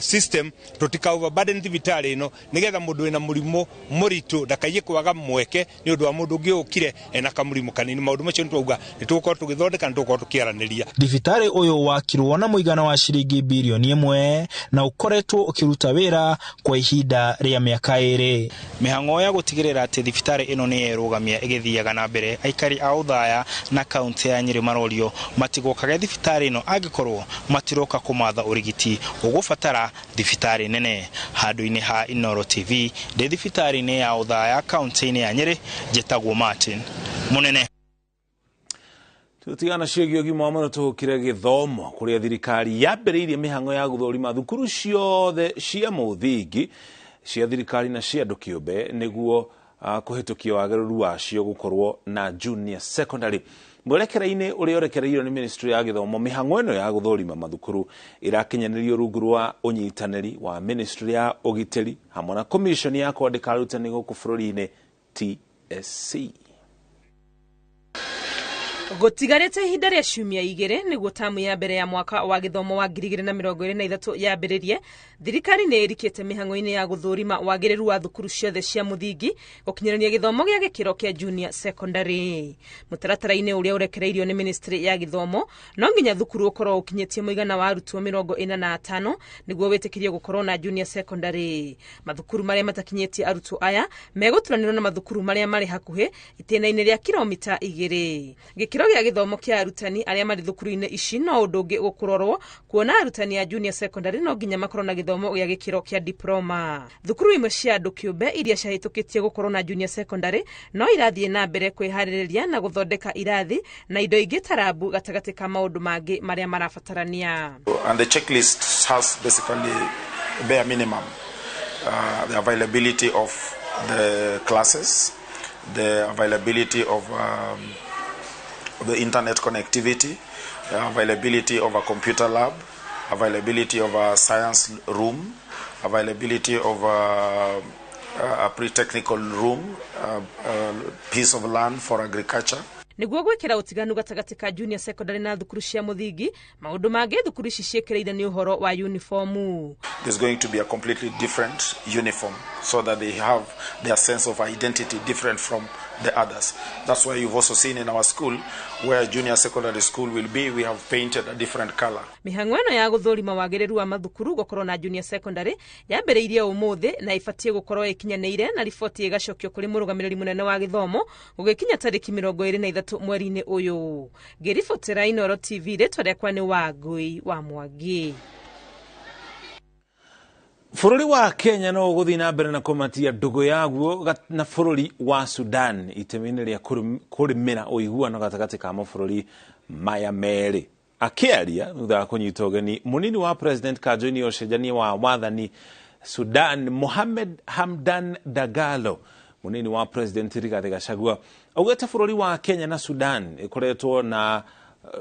system tũtika overburden thibitarĩ ĩno nĩgetha mũndũ wĩna mũrimũ mũritũ ndakaiye kwaga mweke nĩ ũndũ wa mũndũ ũngĩ ũkire ena kamũrimũ kanini. Maũndũ macio nĩ twauga nĩ tũgũkorwo tũgĩthondeka, nĩ tũgũkorwo tũkĩaranĩria. Thibitarĩ ũyũ wakirwo na mũigana wa ciringi birioni 1 na ũkoretwo ũkĩruta wĩra kwa ihinda rĩa mĩaka 2. Mĩhang'o ya gũtigĩrĩra atĩ thibitarĩ ĩno nĩ yerũgamia ĩgĩthiaga na mbere, aikari a Othaya na kaunti ya Nyeri marorio matigokage thibitarĩ ĩno angĩkorwo matiroka kũmatha ũrigiti ũgũbatara thibitarĩ nene. Handũ-inĩ ha Inooro TV ndĩ thibitarĩ-inĩ ya Othaya kaunti-inĩ ya Nyeri, njĩtagwo Martin Munene. Tutigana ciĩgiĩ ũgima wa mwĩrĩ tũhũkire gĩthomo kũrĩa thirikari yambĩrĩirie mĩhang'o ya gũthũrima thukuru ciothe cia mũthingi cia thirikari na cia andũ kĩũmbe nĩguo Kũhĩtũkia wagĩrĩru wacio gũkorwo na junior secondary. Mwerekera-inĩ ũrĩa ũrekereirio nĩ ministry ya gĩthomo, mĩhang'o ĩno ya gũthũrima mathukuru ĩrakinyanĩrio rungu rwa ũnyitanĩri wa ministry ya ũgitĩri hamwe na commission ya kwandĩka arutani gũkũ bũrũri-inĩ TSC. Gũtigarĩte ihinda rĩa ciumia 2 nĩguo tamu ya mbere ya mwaka wa gĩthomo wa 2023 yambĩrĩrie, thirikari nĩ ĩrikĩte mĩhang'o-inĩ ya gũthũrima wagĩrĩru wa thukuru ciothe cia mũthingi gũkinyĩrania gĩthomo gĩa gĩkĩro kĩa junior secondary. Mũtaratara-inĩ ũrĩa ũrekereirio nĩ ministry ya gĩthomo, no nginya thukuru ũkorwo ũkinyĩtie mũigana wa arutwo 45 nĩguo wĩtĩkĩrio gũkorwo na junior secondary. Mathukuru marĩa matakinyĩtie arutwo aya megũturanĩrwo na mathukuru marĩa marĩ hakuhĩ itĩna-inĩ rĩa kilomita 2. Gĩkĩro gĩa gĩthomo kĩa arutani arĩa marĩ thukuru-inĩ ici no ũndũ ũngĩ gũkũrorwo, kuona arutani a junior secondary no nginya makorwo na gĩthomo gĩa gĩkĩro kĩa diploma. Thukuru imwe cia andũ kĩũmbe iria ciahĩtũkĩtie gũkorwo na junior secondary no irathiĩ na mbere kwĩharĩrĩria na gũthondeka irathi na indo ingĩ ta rabu gatagatĩ ka maũndũ mangĩ marĩa marabatarania. And the checklist has basically bare minimum, the availability of the classes, the availability of the internet connectivity, the availability of a computer lab, availability of a science room, availability of a pre-technical room, a piece of land for agriculture. Nĩguo gwĩkĩra ũtiganu gatagatĩ ka junior secondary na thukuru cia mũthingi, maũndũ mangĩ thukuru ici ciĩkĩrĩire nĩ ũhoro wa uniformu. There's going to be a completely different uniform so that they have their sense of identity different from the others. That's why you've also seen in our school, where junior secondary school will be, we have painted a different color. Mĩhang'o ĩno ya gũthũrima wagĩrĩru wa mathukuru gũkorwo na junior secondary yambĩrĩirie ũmũthĩ na ĩbatiĩ gũkorwo ĩkinyanĩire na riboti ĩgacokio kũrĩ mũrũgamĩrĩri mũnene wa gĩthomo gũgĩkinya tarĩki 23 mweri-inĩ ũyũ. Ngĩribotera Inooro TV, rĩtwa rĩakwa nĩ Wangũi wa Mwangi. Bũrũri wa Kenya no ũgũthiĩ na mbere na kũmatia ndũgũ yaguo na bũrũri wa Sudan itemi-inĩ rĩa kũrĩmĩra ũiguano gatagatĩ ka mabũrũri maya merĩ. Akĩaria thutha wa kũnyita ũgeni mũnini wa President kanjũ-inĩ ya ũcenjania wa wathani Sudan Mohamed Hamdan Dagalo, mũnini wa President Rigathi Gachagua augĩte bũrũri wa Kenya na Sudan ĩkoretwo na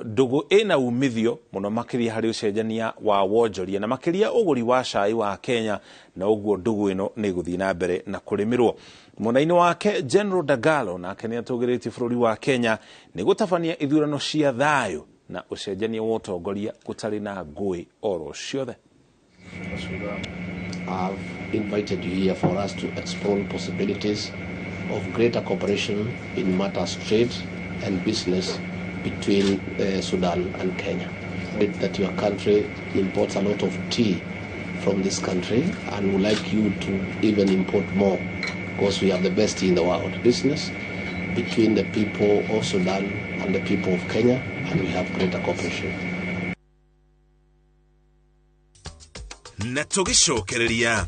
ndũgũ ĩna umithio mũno makĩria harĩ ũcenjania wa wonjoria na makĩria ũgũri wa cai wa Kenya, na ũguo ndũgũ ĩno nĩ ĩgũthiĩ na mbere na kũrĩmĩrwo. Mwena-inĩ wake General Dagalo nake nĩ atũgĩrĩtie bũrũri wa Kenya nĩ gũtabania ithurano cia thayũ na ũcenjania wa ũtongoria gũtarĩ na ngũĩ oro ciothe. I've invited you here for us to explore possibilities of greater cooperation in matters trade and business between Sudan and Kenya. That your country imports a lot of tea from this country and would like you to even import more because we have the best tea in the world. Business between the people of Sudan and the people of Kenya, and we have greater cooperation. Na tũgĩcokereria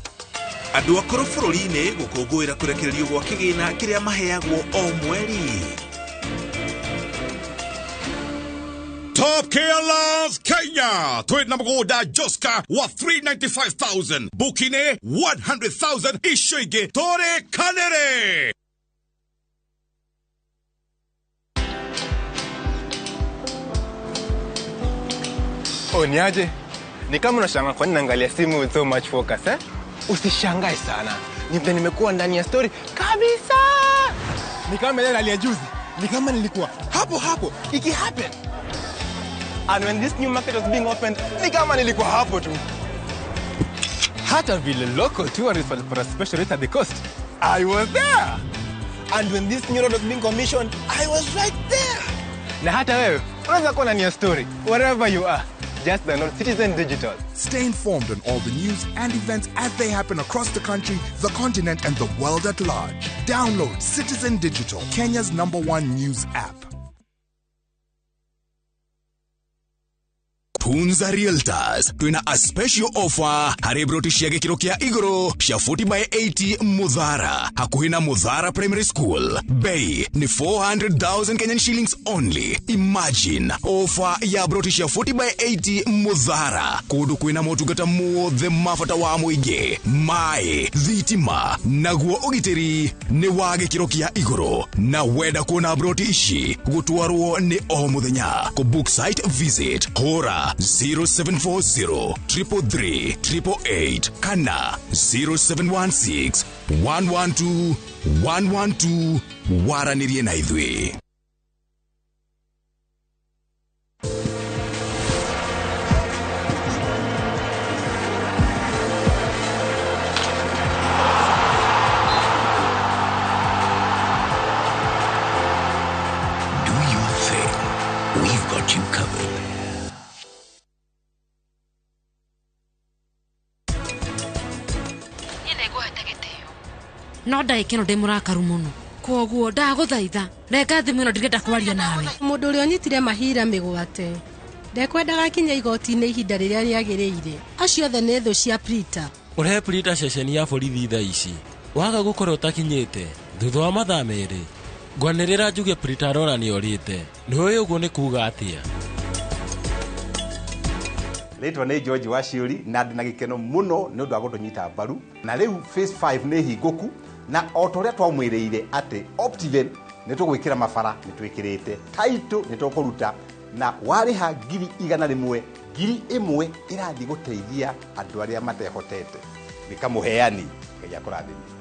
andũ akũrũ bũrũri-inĩ gũkũngũĩra kũrekererio gwa kĩgĩna kĩrĩa maheagwo o mweri. Top Care Love Kenya twina mũgũnda Joska wa 395,000 booking 100,000 icio ingĩ tũrĩkanĩre. Oh, niaje? Ni kama unashangaa kwa nini naangalia simu with so much focus, eh? Usishangae sana. Ni vile nimekuwa ndani ya story kabisa. Ni kama ile hali ya juzi. Ni kama nilikuwa hapo hapo iki happen. And when this new market was being opened, ni kama nilikuwa hapo tu. Hata vile local tourists for a special rate at the coast, I was there. And when this new road was being commissioned, I was right there. Na hata wewe unaweza kuwa ndani ya story wherever you are. Just download Citizen Digital. Stay informed on all the news and events as they happen across the country, the continent, and the world at large. Download Citizen Digital, Kenya's #1 news app. Tunza Realtors twina a special offer harĩ broti cia gĩkĩro kĩa igũrũ cia 40 by 80 Muthara hakuhĩ na Muthara Primary School. Bei ni 400,000 Kenyan shillings only. Imagine offer ya broti cia 40 by 80 Muthara kũndũ kwĩna motungata mothe ma bata wa mũingĩ, maĩ, thitima naguo ũgitĩri nĩ wa gĩkĩro kĩa igũrũ. Na wenda kuona broti ici gũtwarwo nĩ o mũthenya. Kũ book site visit hũra 0740 333 888 kana 0716 112 112 waranĩrie na ithuĩ. Do your thing. We've got you covered. No ndagĩka ĩno ndĩ mũrakaru mũno, kwoguo ndagũthaitha renga thimũ ĩno, ndirenda kwaria nawe. Mũndũ ũrĩa ũnyitire mahira mĩgwate ndekwendaga akinya igoti-inĩ ihinda rĩrĩa rĩagĩrĩire. Acio othe nĩ thũ cia Prita. Ũrehe Prita ceceni ya borithi thaa ici. Waga gũkorwo ũtakinyĩte thutha wa mathaa 2 ngwanĩrĩra njuge Prita arora nĩorĩte. Nĩũĩ ũguo nĩ kuuga atĩa? Rĩtwa nĩ George Waciũri na ndĩ na gĩkeno mũno nĩ ũndũ wa gũtũnyita mbaru. Na rĩu phase 5 nĩ hingũku, na o ta ũrĩa twamwĩrĩire atĩ Optiven nĩ tũgwĩkĩra mabara nĩ twĩkĩrĩte, title nĩ tũkũruta, na warĩha 100,000 1,000 ĩrathiĩ gũteithia andũ arĩa matehotete. Nĩ kamũheani. Ngai akũrathime.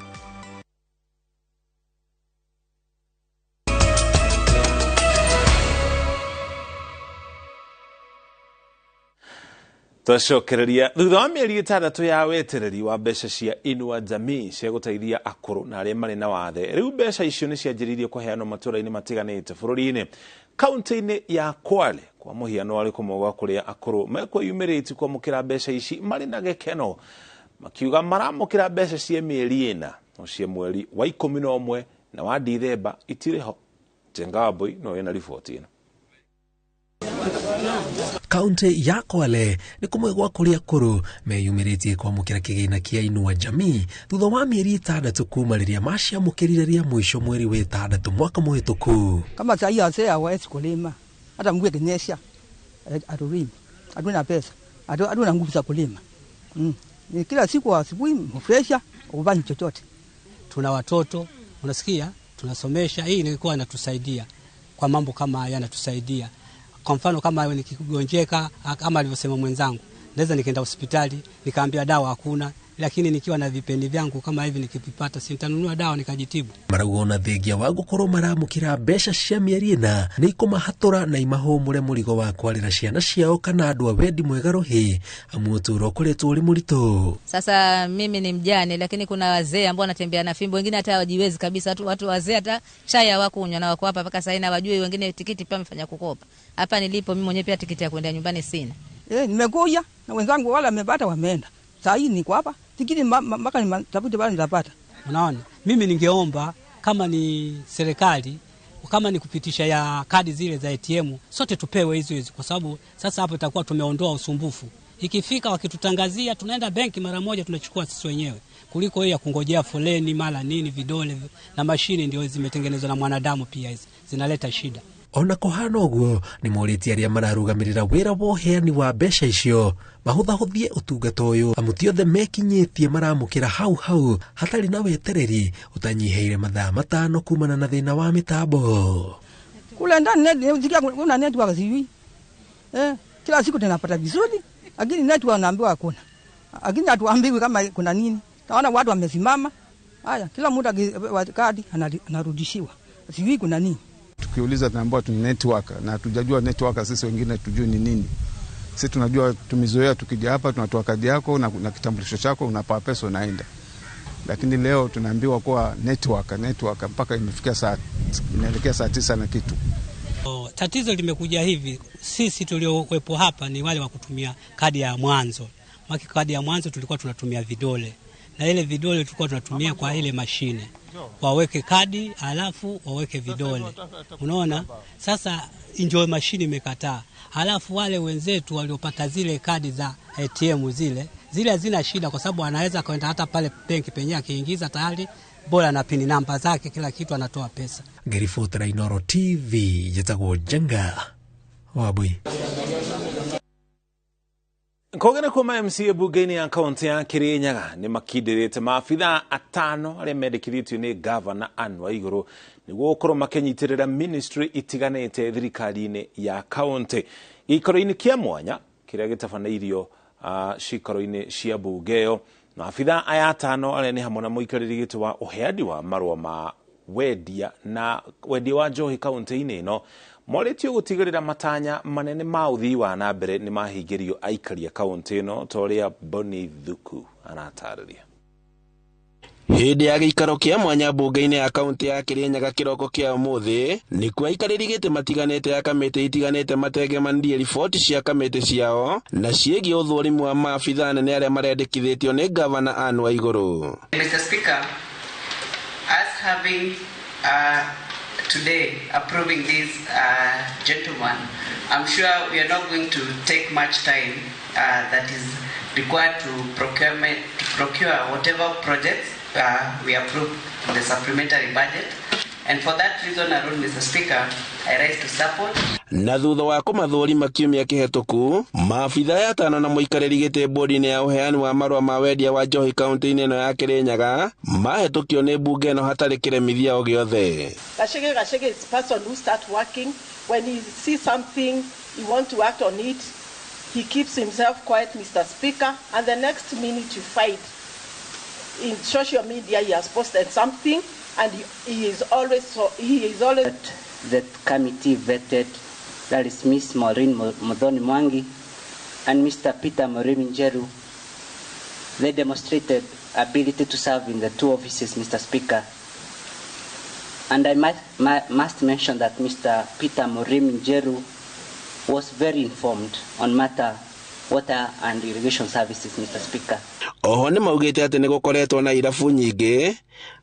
Twacokereria thutha wa mĩeri 6 ya wetereri wa mbeca cia Inua Jamii cia gũteithia akũrũ na arĩa marĩ na wathe. Rĩu mbeca icio nĩ cianjĩrĩirie kũheanwo matũũra-inĩ matiganĩte bũrũri-inĩ. Kaunti-inĩ ya Kwale kwa mũhiano arĩ kũmwe gwa kũrĩa akũrũ mekwĩyumĩrĩtie kwamũkĩra mbeca ici marĩ na gĩkeno, makiuga maramũkĩra mbeca cia mĩeri 4 no cia mweri wa 11 na wa Dithemba itirĩ ho. Njenga Wambui no ĩna riboti ĩno. Kaunti ya Kwale nĩ kũmwe gwa kũrĩa akũrũ meyumĩrĩtie kwamũkĩra kĩgĩna kĩa Inua Jamii thutha wa mĩeri 6 kuma rĩrĩa maciamũkĩrire rĩa mũico mweri wa 6 mwaka mũhĩtũku. Kama saa hii wazee hawawezi kulima, hata mvua ikinyesha hatulimi, hatuna pesa, hatuna nguvu za kulima. Ni kila siku asubuhi mfresha ubani chochote. Tuna watoto, unasikia, tunasomesha. Hii ilikuwa inatusaidia kwa mambo kama haya, yanatusaidia. Kwa mfano kama nikigonjeka kama alivyosema mwenzangu, naweza nikaenda hospitali nikaambia dawa hakuna, lakini nikiwa na vipendi vyangu kama hivi nikivipata sintanunua dawa nikajitibu. Marauga ona thengia wa gukorwo maramukira mbeca cia mĩeri 4 nĩ ikũmahatũra na imahũmũre mũrigo wa kwarĩra ciana ciao kana andũ a wendi mwega rũhĩ, amu ũtũũro ũkoretwo ũrĩ mũritũ. Sasa mimi ni mjane, lakini kuna wazee ambao wanatembea na fimbo, wengine hata hawajiwezi kabisa. Watu wazee hata chai hawakunywa na wako hapa mpaka sasa, na wajui wengine tikiti pia wamefanya kukopa. Hapa nilipo mimi mwenyewe pia tikiti ya kwenda nyumbani sina. Nimekuja na wenzangu wale wamepata wameenda. Sasa hii niko hapa tikiti mpaka nitafute bado nitapata. Unaona, mimi ningeomba kama ni serikali, kama ni kupitisha ya kadi zile za ATM, sote tupewe hizo hizo, kwa sababu sasa hapo itakuwa tumeondoa usumbufu. Ikifika wakitutangazia tunaenda benki mara moja tunachukua sisi wenyewe, kuliko hiyo ya kungojea foleni mara nini vidole na mashine ndio zimetengenezwa na mwanadamu, pia hizi zinaleta shida. Ona kũhana ũguo nĩ morĩtie arĩa mararũgamĩrĩra wĩra wa ũheani wa mbeca icio mahũthahũthie ũtungata ũyũ, amu ti othe mekinyĩtie maramũkĩra hau hau hatarĩ na wetereri ũtanyihĩire mathaa 5 kumana na thĩna wa mĩtambo. Kule ndani kuna network sijui. Kila siku tunapata vizuri, lakini network naambiwa hakuna. Lakini hatuambiwi kama kuna nini. Naona watu wamesimama. Haya, kila mtu kadi anarudishiwa. Sijui kuna nini. Tukiuliza tunaambiwa tu network, na tujajua network sisi wengine tujui ni nini. Sisi tunajua, tumezoea tukija hapa tunatoa kadi yako na kitambulisho chako, unapaa pesa unaenda. Lakini leo tunaambiwa kwa network mpaka imefikia saa inaelekea saa 9 na kitu. Tatizo limekuja hivi, sisi tuliokuepo hapa ni wale wa kutumia kadi ya mwanzo. Maki kadi ya mwanzo tulikuwa tunatumia vidole, na ile vidole tulikuwa tunatumia kwa ile mashine. Waweke kadi alafu waweke vidole. Unaona? Sasa ndio mashini imekataa. Alafu wale wenzetu waliopata zile kadi za ATM zile hazina shida, kwa sababu anaweza kwenda hata pale benki penyewe akiingiza tayari bora na pin namba zake kila kitu anatoa pesa. Ngĩribotera Inoro TV njĩtagwo Njenga Wambui. Kogena kuma MCA bunge-inĩ ya kaunti ya Kirinyaga nĩ makindĩrĩte maabithaa atano arĩa mendekithĩtio nĩ gavana Anne Waigũrũ nĩguo gũkorwo makĩnyitĩrĩra ministry itiganĩte thirikari-inĩ ya kaunti. Gĩikaro-inĩ kĩa mwanya kĩrĩa gĩtabanĩirio cikaro-inĩ cia bunge ĩyo, maabithaa aya atano arĩa nĩ hamwe na mũikarĩri gĩtĩ wa ũheani wa marũa ma wendia na wendia wa njohi kaunti-inĩ ĩno morĩtio gũtigĩrĩra matanya manene ma ũthii wa na mbere nĩ mahingĩrio aikari a kaunti ĩno ta ũrĩa Boni Thuku aratarĩria. Hĩndĩ ya gĩikaro kĩa mwanya mbunge-inĩ ya kaunti ya Kirinyaga kĩroko kĩa ũmũthĩ nĩkuo aikarĩri gĩtĩ matiganĩte ya kamĩtĩ itiganĩte matengemanirie riboti cia kamĩtĩ ciao na ciĩgiĩ ũthũrimu wa maabithaa anene arĩa marendekithĩtio nĩ gavana Anne Waigũrũ. Mr. Speaker, as having today approving this gentleman, I'm sure we are not going to take much time that is required to procure whatever projects we approve in the supplementary budget. And for that reason alone, Mr. Speaker, I rise to support. Na thutha wa kũmathũrima kiumia kĩhetũku, maabithaa aya atano na mũikarĩri gĩtĩ bodi-inĩ ya ũheani wa marũa ma wendia wa njohi kaunti-inĩ ĩno ya Kirinyaga mahetũkio nĩ mbunge ĩno hatarĩ kĩremithia o gĩothe. Gachege is a person who starts working. When he sees something, he wants to act on it. He keeps himself quiet, Mr. Speaker, and the next minute you find in social media he has posted something, and he is always That committee vetted, that is Miss Maureen Muthoni Mwangi and Mr. Peter Murimi Njeru. They demonstrated ability to serve in the two offices, Mr. Speaker. And I must mention that Mr. Peter Murimi Njeru was very informed on matter water and irrigation services, Mr. Speaker. Oho nĩ maugĩte atĩ nĩ gũkoretwo na irabu nyingĩ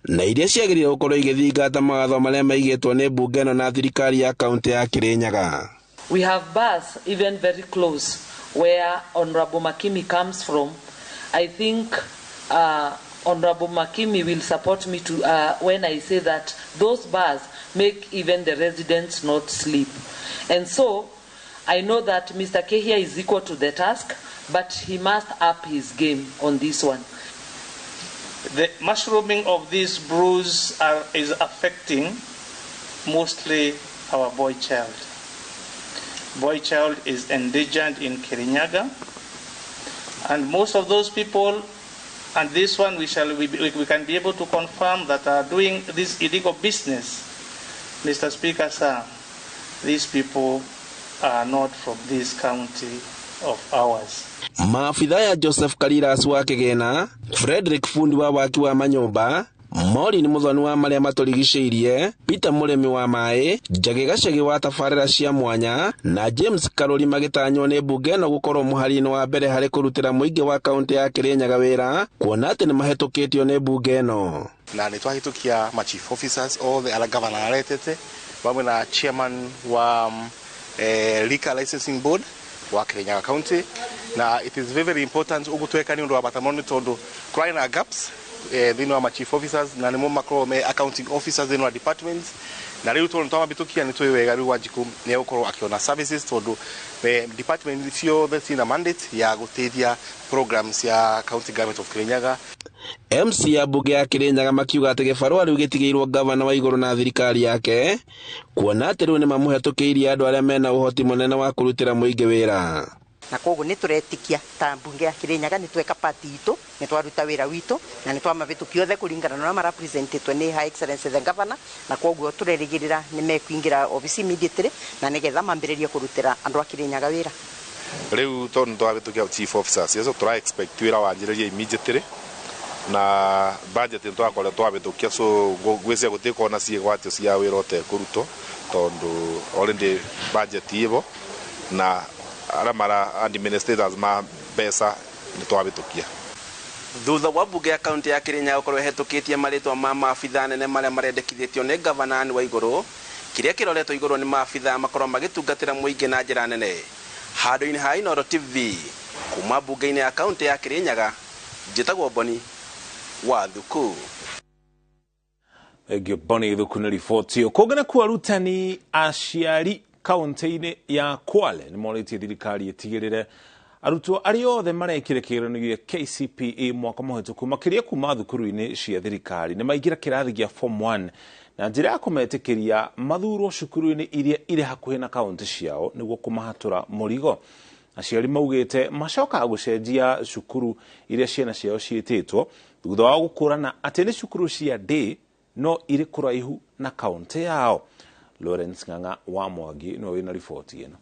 na iria ciagĩrĩire gũkorwo igĩthingata mawatho marĩa maigĩtwo nĩ mbunge ĩno na thirikari ya kaunti ya Kirinyaga. We have bars even very close where Honorable Makimi comes from. I think Honorable Makimi will support me to when I say that those bars make even the residents not sleep. And so I know that Mr. Kehia is equal to the task, but he must up his game on this one. The mushrooming of these brews is affecting mostly our boy child. Boy child is endangered in Kirinyaga, and most of those people, and this one we can be able to confirm that are doing this illegal business. Mr. Speaker, sir, these people are not from this county of ours. Maabithaa ya Joseph Kariras wa Kĩgĩna, Frederick Fundi wa waki wa manyũmba, Maureen Muthoni wa marĩa matũrigicĩirie, Peter Mũrĩmi wa maĩ, Njagi Gacagi wa tabarĩra cia mwanya na James Karũri magĩtanywo nĩ mbunge ĩno gũkorwo mũhari-inĩ wa mbere harĩ kũrutĩra mũingĩ wa kaunti ya Kirinyaga wĩra, kuona atĩ nĩ mahĩtũkĩtio nĩ mbunge ĩno. Na nĩ twahĩtũkia ma chief officers othe arĩa governor aretete vamwe na chairman wa liquor licensing board wa Kirinyaga County, na it is very, very important ugutweka ni undu wa bata muno tondu kũrarĩ na gaps thĩinĩ wa ma chief officers na nĩmo makoragwo me accounting officers thĩinĩ wa departments, na rĩu tondu twamabĩtũkia nĩ tũĩ wega rĩu Wanjikũ nĩ egũkorwo akĩona services tondu department ciothe ciĩna mandate ya gũteithia programs ya county government of Kirinyaga. MC ya mbunge ya Kirinyaga makiuga atĩ gĩbarũa rĩu gĩtigĩirwo gavana wa igũrũ na thirikari yake kuona atĩ rĩu nĩmamũhetũkĩirie andũ arĩa mena ũhoti mũnene wa kũrutĩra mũingĩ wĩra. Na koguo nĩ tũretikia ta mbunge ya Kirinyaga nĩ tweka party itũ, nĩ twaruta wĩra witũ na nĩ twamabĩtũkia othe kũringana na ũrĩa marapresentetwo nĩ High Excellency the Governor, na koguo tũrerĩgĩrĩra nĩ mekũingĩra obici immediately na nĩgetha mambĩrĩrie kũrutĩra andũ a Kirinyaga wĩra. Rĩu tondũ nĩ twabĩtũkia chief officers yeso tũra expect wĩra wanjĩrĩrie immediately na budget nĩ twakorwo twabĩtũkia, so ngwĩciria gũtikorwo na ciĩgwatio cia wĩra ũtekũrutwo tondũ already budget ĩbo na arĩa mara administrators ma mbeca nĩ twabĩtũkia. Thutha wa mbunge ya kaunti ya Kirinyaga gũkorwo ĩhetũkĩtie marĩtwa ma maabithaa nene marĩa marendekithĩtio nĩ gavana Anne Waigũrũ, kĩrĩa kĩroretwo igũrũ nĩ maabithaa makorwo magĩtungatĩra mũingĩ na njĩra nene. Handũ-inĩ ha Inooro TV kuma mbunge-inĩ ya kaunti ya Kirinyaga, njĩtagwo Boni wa Thuku. Thengiũ Boni Thuku nĩ riboti ĩyo. Kũngĩ nakuo arutani aciari kaunti-inĩ ya Kwale nĩ morĩtie thirikari ĩtigĩrĩre arutwo arĩa othe marekire kĩgeranio gĩa KCPE mwaka mũhĩtũku makĩria kuma thukuru-inĩ cia thirikari nĩ maingĩra kĩrathi gĩa form 1 na njĩra ya kũmetĩkĩria mathurwo cukuru-inĩ iria irĩ hakuhĩ na kaunti ciao nĩguo kũmahatũra mũrigo. Aciari maugĩte macokaga gũcenjia cukuru iria ciana ciao ciĩtĩtwo thutha wa gũkũrana atĩ nĩ cukuru cia day no irĩ kũraihu na kaunti yao. Lawrence Ng'ang'a wa Mwangi nĩwe wĩna riboti ĩno.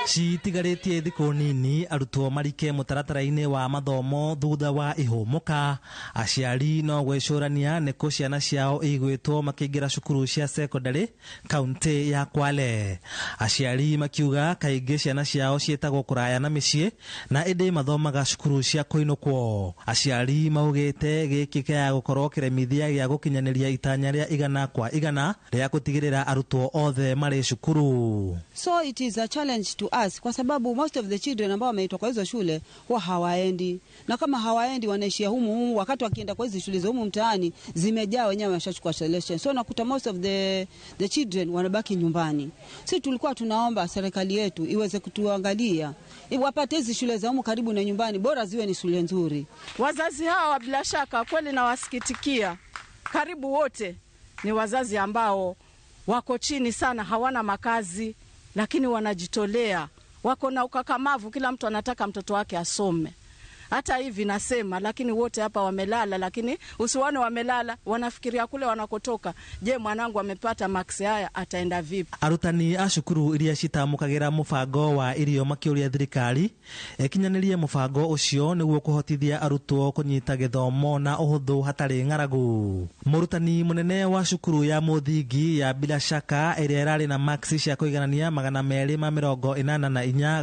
Citigarĩtie thikũ nini arutwo marike mũtaratara-inĩ wa mathomo thutha wa ihũmũka. Aciari no gwĩcũrania nĩ kũ ciana ciao igwĩtwo makĩingĩra cukuru cia secondary kaunti ya Kwale. Aciari makiuga kaingĩ ciana ciao ciĩtagwo kũraya na mĩciĩ na ĩndĩ mathomaga cukuru cia kũinũkwo. Aciari maugĩte gĩkĩ kĩaga gũkorwo kĩremithia gĩa gũkinyanĩria itanya rĩa 100% rĩa gũtigĩrĩra arutwo othe marĩ cukuru. So it is a challenge to us kwa sababu most of the children ambao wameitwa kwa hizo shule huwa hawaendi, na kama hawaendi wanaishia humu humu. Wakati wakienda kwa hizo shule za humu mtaani zimejaa, wenyewe wameshachukua selection, so nakuta most of the children wanabaki nyumbani. Sisi tulikuwa tunaomba serikali yetu iweze kutuangalia, wapate hizi shule za humu karibu na nyumbani, bora ziwe ni shule nzuri. Wazazi hawa bila shaka kweli nawasikitikia, karibu wote ni wazazi ambao wako chini sana, hawana makazi, lakini wanajitolea, wako na ukakamavu. Kila mtu anataka mtoto wake asome. Hata hivi nasema, lakini wote hapa wamelala, lakini usiwaone wamelala, wanafikiria kule wanakotoka. Je, mwanangu amepata max haya, ataenda vipi? Arutani a cukuru iria citamũkagĩra mũbango wa irio makĩũria thirikari ĩkinyanĩrie mũbango ũcio nĩguo kũhotithia arutwo kũnyita gĩthomo na ũhũthũ hatarĩ ng'aragu. Mũrutani mũnene wa cukuru ya mũthingi ya Bila Shaka ĩrĩa ĩrarĩ na max cia kũiganania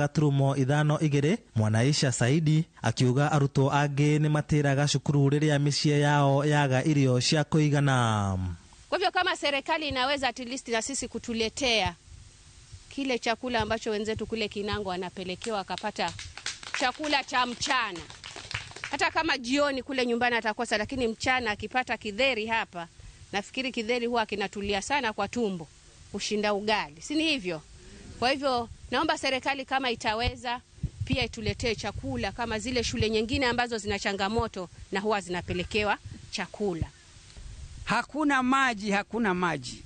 284.52 Mwanaisha Saidi akiuga arutwo angĩ nĩ matĩraga cukuru rĩrĩa mĩciĩ yao yaga irio cia kũigana. Kwa hivyo kama serikali inaweza at least na sisi kutuletea kile chakula ambacho wenzetu kule Kinango wanapelekewa akapata chakula cha mchana. Hata kama jioni kule nyumbani atakosa, lakini mchana akipata kidheri hapa, nafikiri kidheri huwa kinatulia sana kwa tumbo kushinda ugali. Si ni hivyo? Kwa hivyo naomba serikali kama itaweza pia ituletee chakula kama zile shule nyingine ambazo zina changamoto na huwa zinapelekewa chakula. Hakuna maji, hakuna maji.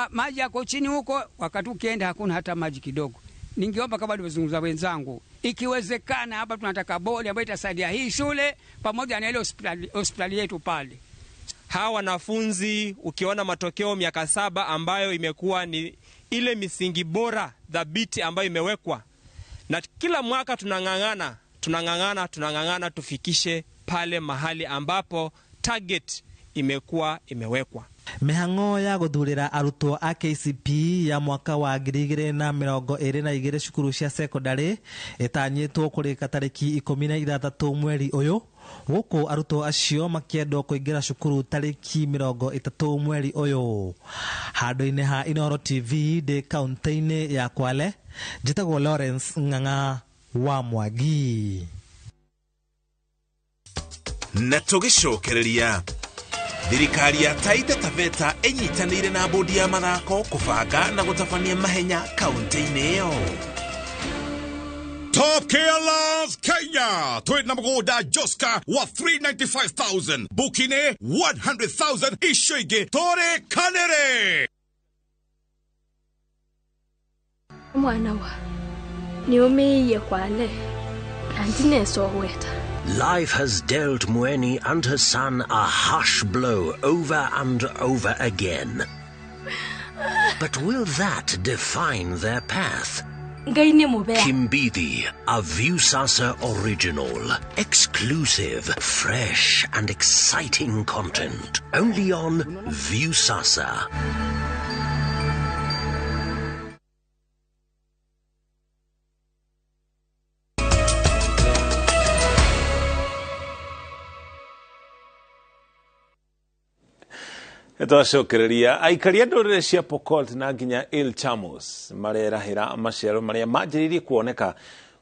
Maji yako chini huko, wakati ukienda hakuna hata maji kidogo. Ningeomba kama nilivyozungumza wenzangu, ikiwezekana hapa tunataka bodi ambayo itasaidia hii shule pamoja na ile hospitali yetu pale. Hawa wanafunzi ukiona matokeo miaka 7 ambayo imekuwa ni ile misingi bora dhabiti ambayo imewekwa. Na kila mwaka tunang'ang'ana tufikishe pale mahali ambapo target imekuwa imewekwa. Mĩhang'o ya gũthurĩra arutwo a KCPE ya mwaka wa 2022 cukuru cia secondary ĩtanyĩtwo kũrĩka tarĩki 16 mweri ũyũ, gũkũ arutwo acio makĩendwo kũingĩra cukuru tarĩki 30 mweri ũyũ. Handũ-inĩ ha Inooro TV ndĩ kaunti-inĩ ya Kwale, njĩtagwo Lawrence Ng'ang'a wa Mwangi. Na tũgĩcokereria thirikari ya Taita Taveta ĩnyitanĩire na bodi ya mathako kũbanga na gũtabania mahenya kaunti-inĩ ĩyo. Top Killers Kenya twina mũgũnda Joska wa 395,000 bukine 100,000 icio ingĩ tũrĩkanĩre. Mwana wa nĩũmĩiye Kwale na ndinecogweta. Life has dealt Mueni and her son a harsh blow over and over again. But will that define their path? Kimbithi, a Viusasa original. Exclusive, fresh and exciting content. Only on Viusasa. Twacokereria aikari a ndũrĩrĩ cia Pokot na nginya Ilchamus marerahĩra maciaro marĩa manjĩrĩirie kuoneka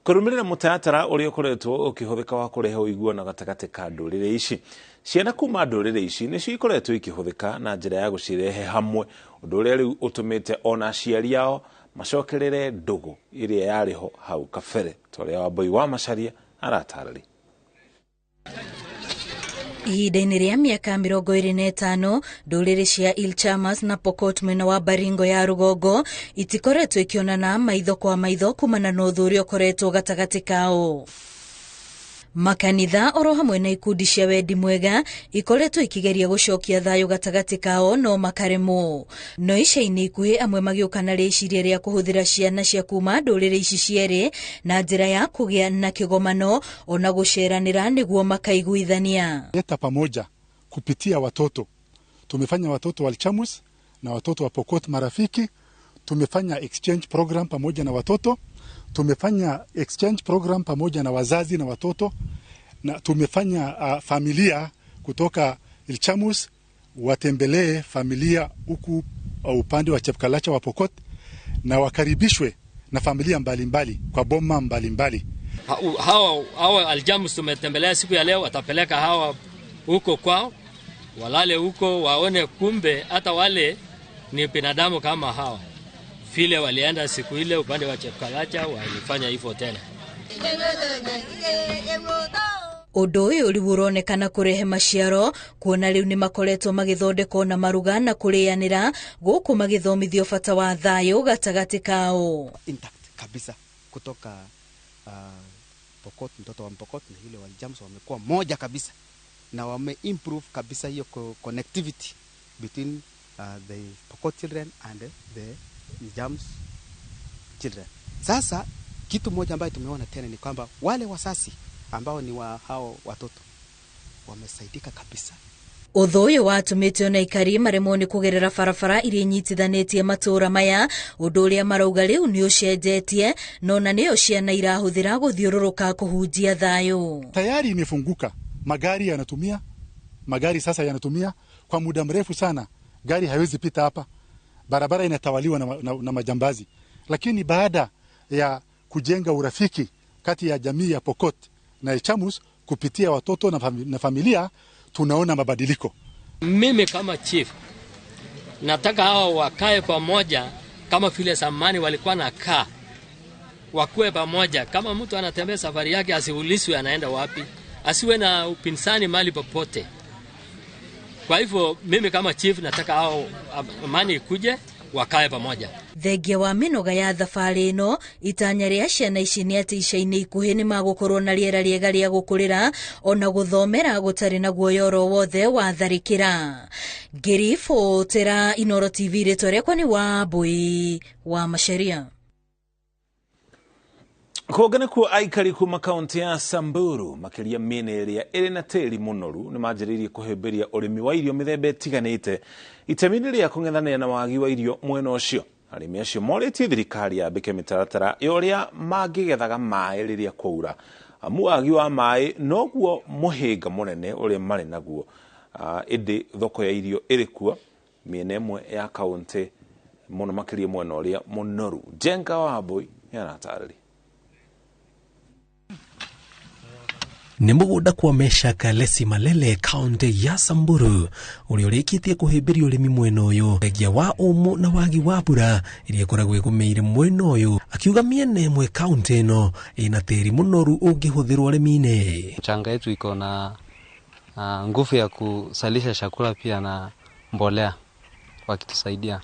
kũrũmĩrĩra mũtaratara ũrĩa ũkoretwo ũkĩhũthĩka wa kũrehe ũiguano gatagatĩ ka ndũrĩrĩ ici. Ciana kuma ndũrĩrĩ ici nĩcio ikoretwo ikĩhũthĩka na njĩra ya gũcirehe hamwe, ũndũ ũrĩa rĩu ũtũmĩte ona aciari ao macokerere ndũgũ ĩrĩa yarĩ ho hau kabere. Ta ũrĩa Wambui wa Macharia aratarĩria. Ihinda-inĩ rĩa mĩaka 25 ndũrĩrĩ cia Ilchamus na Pokot mwena wa Baringo ya rũgongo itikoretwo ikĩonana maitho kwa maitho kumana na ũthũ ũrĩa ũkoretwo gatagatĩ kao. Makanitha oro hamwe na ikundi cia wendi mwega ikoretwo ikigeria gũcokia thayũ gatagatĩ kao no makaremwo. No ica-inĩ ikuhĩ amwe magĩũka na rĩciria rĩa kũhũthĩra ciana cia kuma ndũrĩrĩ ici cierĩ na njĩra ya kũgĩa na kĩgomano ona gũceranĩra nĩguo makaiguithania. Leta pamoja kupitia watoto. Tumefanya watoto wa Ilchamus na watoto wa Pokot marafiki. Tumefanya exchange program pamoja na watoto. Tumefanya exchange program pamoja na wazazi na watoto, na tumefanya familia kutoka Ilchamus watembelee familia huku upande wa Chepkalacha wa Pokot na wakaribishwe na familia mbalimbali mbali, kwa boma mbalimbali. Hawa Ilchamus tumetembelea siku ya leo, watapeleka hawa huko kwao, walale huko waone kumbe hata wale ni binadamu kama hawa. Vile walienda siku ile upande wa Chepkalacha walifanya hivyo tena. Ũndũ ũyũ rĩu ũronekana kũrehe maciaro kuona rĩu nĩ makoretwo magĩthondekwo na maruga na kũrĩanĩra gũkũ magĩthomithio bata wa thayũ gatagatĩ kao. Intact kabisa kutoka Pokot, mtoto wa Pokot na yule wa Ilchamus wamekuwa moja kabisa na wame improve kabisa hiyo connectivity between the Pokot children and the Ilchamus children. Sasa kitu moja ambayo tumeona tena ni kwamba wale wasasi ambao ni wa hao watoto wamesaidika kabisa. Ũthũ ũyũ watũmĩte ona aikari maremwo nĩ kũgerera barabara iria inyitithanĩtie matũũra maya, ũndũ ũrĩa marauga rĩu nĩ ũcenjetie no na nĩyo ciana irahũthĩra gũthiũrũrũka kũhunjia thayũ. Tayari imefunguka, magari yanatumia, magari sasa yanatumia kwa muda mrefu sana, gari haiwezi pita hapa. Barabara inatawaliwa na majambazi. Lakini baada ya kujenga urafiki kati ya jamii ya Pokot na Ilchamus kupitia watoto na familia, tunaona mabadiliko. Mimi kama chief nataka hawa wakae pamoja kama vile zamani walikuwa nakaa. Wakuwe pamoja. Kama mtu anatembea safari yake asiulizwe anaenda wapi, asiwe na upinzani mali popote. Kwa hivyo mimi kama chief nataka hao amani ikuje wakae pamoja. Thengia wa mĩnoga ya thabarĩ ĩno itanya rĩa ciana ici nĩ atĩ ica-inĩ ikuhĩ nĩ magũkorwo na rĩera rĩega rĩa gũkũrĩra ona gũthomera gũtarĩ na guoya oro wothe wa tharĩkĩra. Ngĩribotera Inooro TV, rĩtwa rĩakwa nĩ Wambui wa Macharia. Kũngĩ nĩkuo aikari kuma kaunti ya Samburu makĩria mĩena ĩrĩa ĩrĩ na tĩri mũnoru nĩ manjĩrĩirie kũhĩmbĩria ũrĩmi wa irio mĩthemba ĩtiganĩte itemi-inĩ rĩa kũng'ethanĩra na wagi wa irio mwena ũcio. Arĩmi acio morĩtie thirikari yambĩke mĩtaratara ya ũrĩa mangĩgethaga maĩ rĩrĩa kwaura, amu wagi wa maĩ noguo mũhĩnga mũnene ũrĩa marĩ naguo. Ĩndĩ thoko ya irio ĩrĩ kuo mĩena ĩmwe ya kaunti mũno makĩria mwena ũrĩa mũnoru. Jenga Wambui nĩaratarĩria. Nĩ mũgũnda kwa Meshak Lesi Malele kaunti ya Samburu ũrĩa ũrĩkĩtie kũhĩmbĩria ũrĩmi mwena ũyũ thengia wa ũmũ na wagi wa mbura iria ĩkoragwo ĩgũmĩire mwena ũyũ, akiuga mĩena ĩmwe kaunti ĩno ĩna tĩri mũnoru ũngĩhũthĩrwo ũrĩmi-inĩ. Mchanga yetu iko na nguvu ya kusalisha chakula pia na mbolea, wakitusaidia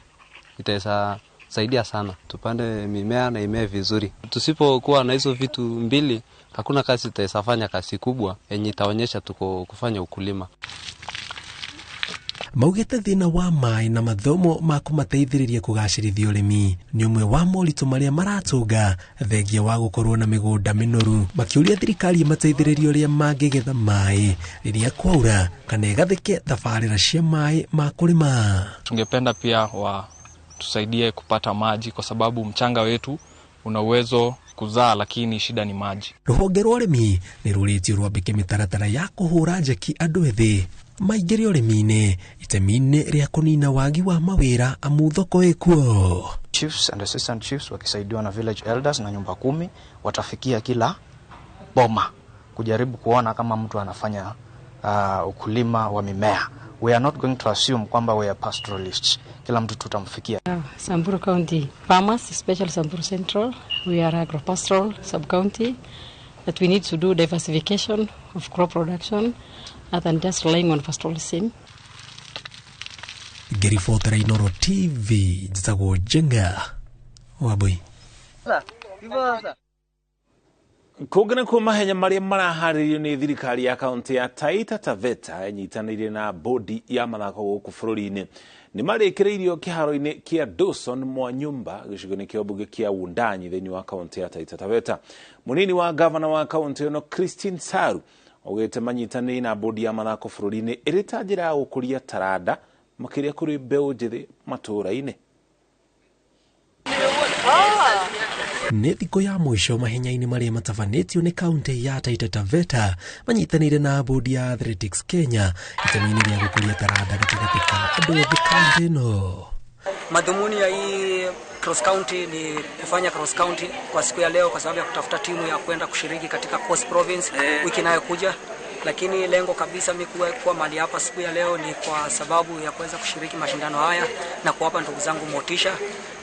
itaweza saidia sana tupande mimea na imee vizuri. Tusipokuwa na hizo vitu mbili hakuna kazi tutaweza kazi kubwa yenye itaonyesha tuko kufanya ukulima. Maugĩte thĩna wa maĩ na mathomo ma kũmateithĩrĩria kũgacĩrithia ũrĩmi nĩ ũmwe wa moritũ marĩa maratũnga thengia wa gũkorwo na mĩgũnda mĩnoru, makĩũria thirikari ĩmateithĩrĩrie ũrĩa mangĩgetha maĩ rĩrĩa kwaura kana ĩgathĩke thabarĩra cia maĩ ma kũrĩma. Tungependa pia watusaidie kupata maji kwa sababu mchanga wetu una uwezo kuzaa lakini shida ni maji. Rũhonge rwa ũrĩmi nĩ rũrĩtio rwambĩke mĩtaratara ya kũhũra njeki andũ ethĩ Maingĩre ũrĩmi-inĩ itemi-inĩ rĩa kũnina wagi wa mawĩra amu thoko ĩkuo. Chiefs and assistant chiefs wakisaidiwa na village elders na nyumba kumi watafikia kila boma kujaribu kuona kama mtu anafanya ukulima wa mimea. We are not going to assume kwamba we are pastoralists. Kila mtu tutamfikia. Samburu County farmers, especially Samburu Central, we are agropastoral sub-county that we need to do diversification of crop production other than just relying on pastoralism. Ngĩribotera Inooro TV njĩtagwo Njenga Wambui. Kũngĩ nakuo mahenya marĩa maraharĩrio nĩ thirikari ya kaunti ya Taita Taveta ĩnyitanĩire na bodi ya mathako gũkũ bũrũri-inĩ nĩ marĩkĩrĩirio kĩharo-inĩ kĩa Dawson Mwanyumba gĩcigo-inĩ kĩa mbunge kĩa Wundanyi thĩinĩ wa kaunti ya Taita Taveta. Mũnini wa gavana wa kaunti ĩno Christine Saru augĩte manyitanĩire na bodi ya mathako bũrũri-inĩ ĩrĩ ta njĩra ya gũkũria taranda makĩria kũrĩ mbeũ njĩthĩ matũũra-inĩ. Nĩ thikũ ya mũico mahenya-inĩ marĩa matabanĩtio nĩ kaunti ya Taita Taveta manyitanĩire na bodi ya Athletics Kenya itemi-inĩ rĩa gũkũria taranda gatagatĩ ka andũ ethĩ kaunti ĩno. Madhumuni ya hii cross county ni kufanya cross county kwa siku ya leo kwa sababu ya kutafuta timu ya kwenda kushiriki katika Coast Province wiki inayokuja, lakini lengo kabisa mimi kuwa mahali hapa siku ya leo ni kwa sababu ya kuweza kushiriki mashindano haya na kuwapa ndugu zangu motisha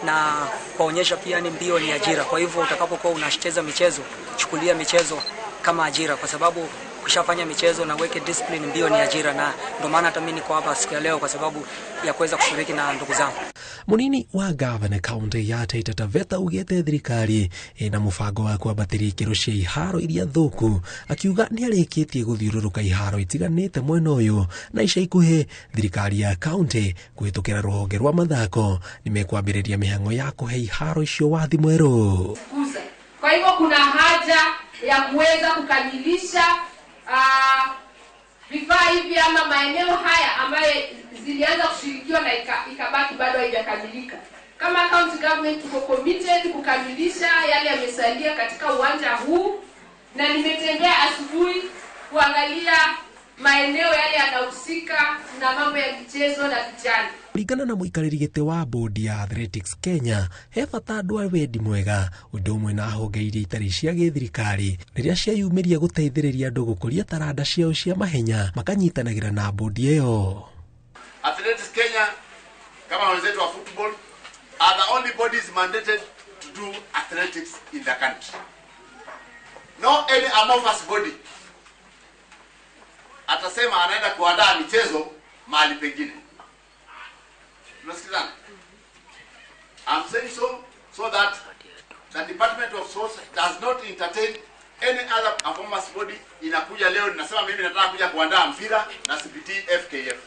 na kuonyesha pia ni mbio ni ajira. Kwa hivyo utakapokuwa unacheza michezo, chukulia michezo kama ajira, kwa sababu ukishafanya michezo na uweke discipline, mbio ni ajira, na ndio maana hata mimi niko hapa siku ya leo kwa sababu ya kuweza kushiriki na ndugu zangu. Munini wa gavana kaunti ya Taita Taveta augĩte thirikari ĩna mũbango wa kwambatĩria ikĩro cia iharo iria thũku, akiuga nĩ arĩkĩtie gũthiũrũrũka iharo itiganĩte mwena ũyũ na ica ikuhĩ thirikari ya kaunti kũhĩtũkĩra rũhonge rwa mathako nĩ mekwambĩrĩria mĩhang'o ya kũhe iharo icio wathi mwerũ. Kwa hivyo kuna haja ya kuweza kukamilisha vifaa hivi ama maeneo haya ambayo zilianza kushirikiwa na ikabaki bado haijakamilika. Kama county government tuko committed kukamilisha yale yamesalia katika uwanja huu, na nimetembea asubuhi kuangalia maeneo yale yanahusika na mambo ya michezo na vijana. Kũringana na mũikarĩri gĩtĩ wa bodi ya Athletics Kenya, he bata andũ a wendi mwega ũndũ ũmwe na honge iria itarĩ cia gĩthirikari rĩrĩa cieyumĩria gũteithĩrĩria andũ gũkũria taranda ciao cia mahenya makanyitanagĩra na bodi ĩyo. Athletics Kenya kama wenzetu wa football are the only bodies mandated to do athletics in the country. No any amorphous body atasema anaenda kuandaa michezo mahali pengine. Tunasikizana? I'm saying so that the Department of Sports does not entertain any other amorphous body. Inakuja leo ninasema mimi nataka kuja kuandaa mpira na CPT FKF.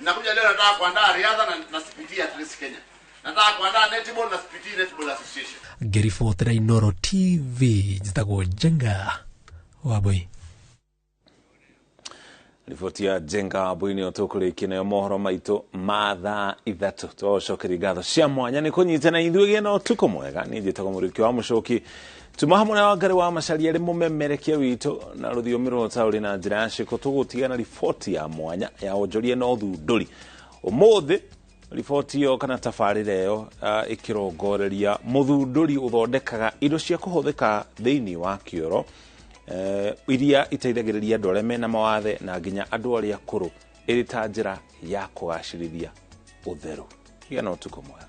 Nakuja leo nataka kuandaa riadha na CPT Athletics Kenya. Nataka kuandaa netball na CPT Netball Association. Ngĩribotera Inooro TV njĩtagwo Njenga Wambui. Riboti ya Njenga Wambui nĩyo tũkũrĩkia nayo mohoro maitũ ma thaa 3. Twacokeria ngatho cia mwanya nĩ kũnyitana ithuĩ gĩa na ũtukũ mwega. Niĩ njĩtagwo Mũrĩki wa Mũcoki, tuma hamwe na Wangari wa Macharia arĩ mũmemerekia witũ na rũthiomi rwa ũtaũri na njĩra ya cĩko. Tũgũtigana riboti ya mwanya ya wonjoria na ũthundũri ũmũthĩ. Riboti ĩyo kana tabarĩra ĩyo ĩkĩrongoreria mũthundũri ũthondekaga indo cia kũhũthĩka thĩinĩ wa kĩoro iria iteithagĩrĩria andũ arĩa mena mawathe na nginya andũ arĩa akũrũ ĩrĩ ta njĩra ya kũgacĩrithia ũtheru. Gĩa na ũtukũ mwega.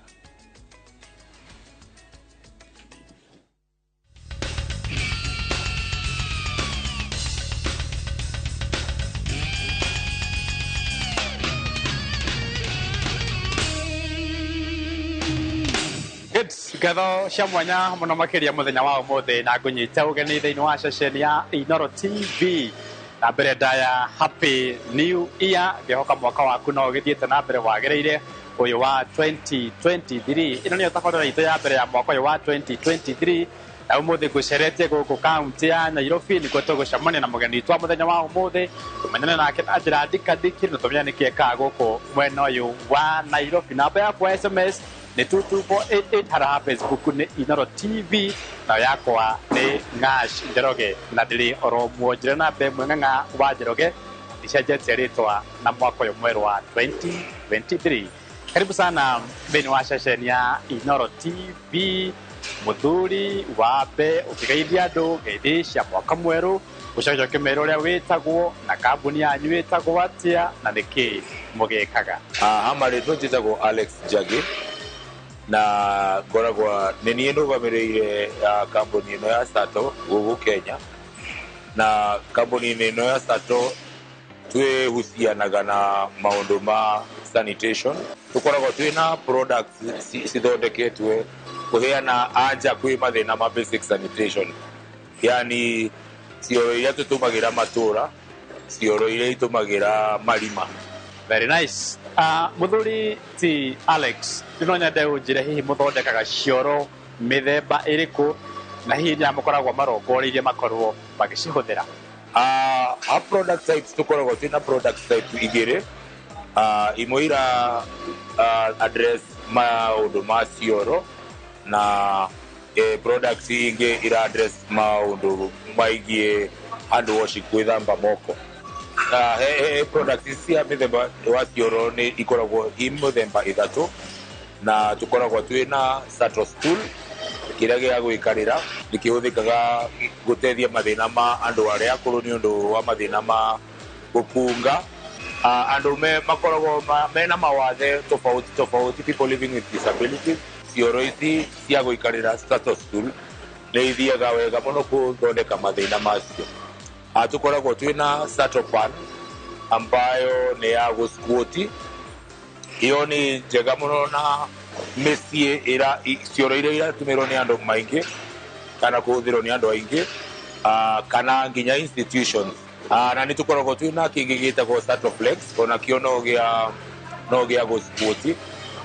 Ngatho cia mwanya muno makiria muthenya wa umuthi na ngunyita ugeni thiini wa ceceni ya Inooro TV na mbere ndaya Happy New Year. Ngihoka mwaka waku no ugithiite na mbere wagiriire uyu wa 2023. Ino niyo tabarĩra itũ ya mbere ya mwaka uyu wa 2023 na umuthi nguceretie guku kaunti ya Nairobi nikuo tũgũcemania na mũgeni witũ wa mũthenya wa umuthi tũmenyane nake na njĩra ndikandiki na tũmenye nĩkĩ ekaga gũkũ mwena ũyũ wa Nairobi. Namba yakwa SMS nĩ 22488, hara Facebook nĩ Inooro TV na yakwa nĩ Ngash Njoroge na ndĩrĩ oro muonjere namba ĩmwe ng'ang'a wa Njoroge. icenjetie rĩtwa na mwaka ũyũ mwerũ wa 2023. Karibu sana thĩinĩ wa ceceni ya Inoro TV. Mũthuri wambe ũkĩgeithia andũ ngeithi cia mwaka mwerũ, ũcoke ũkĩmera ũrĩa wĩtagwo na kambuni yanyu ĩtagwo atĩa na nĩkĩ mũgĩkaga. Ha marĩtwa njĩtagwo Alex Njagi na ngoragwo nĩ niĩ nũgamĩrĩire kambuni ĩno ya Sato gũkũ Kenya, na kambuni-inĩ ĩno ya Sato twĩhucianaga na maũndũ ma sanitation. Tũkoragwo twĩna products cithondeketwe kũheana anja kwĩ mathĩna ma basic sanitation, yani cioro iria tũtũmagĩra matũra, cioro iria itũmagĩra marima. Very nice. Mũthuri ti Alex, no nyende ũnjĩre hihi mũthondekaga cioro mĩthemba ĩrĩkũ na hihi nĩa mũkoragwo marongoreirie makorwo magĩcihũthĩra? A product types tũkoragwo twĩna product type igĩrĩ. Imwe ira address maũndũ ma cioro na product ingĩ ira address maũndũ maigie hand washing, gwĩthamba moko. He product cia mĩthemba wa cioro nĩ ikoragwo i mĩthemba ĩthatũ, na tũkoragwo twĩna Sato stool kĩrĩa gĩa gwĩkarĩra nĩkĩhũthĩkaga gũteithia mathĩna ma andũ arĩa akũrũ nĩ ũndũ wa mathĩna ma gũkunga. Andũ makoragwo mena mawathe tofauti tofauti, people living with disabilities. Cioro ici cia gũikarĩra Sato stool nĩ ithiaga wega mũno gũthondeka mathĩna macio. Tũkoragwo twĩna Sato pan ambayo nĩ ya gũsquati. Iyo nĩ njega mũno na mĩciĩ ĩra cioro iria iratũmĩrwo nĩ andũ maingĩ kana kũhũthĩrwo nĩ andũ aingĩ, kana nginya institutions. Na nĩ tũkoragwo twĩna kĩngĩ gĩtagwo Sato Flex, onakĩo no gĩa gũsquati,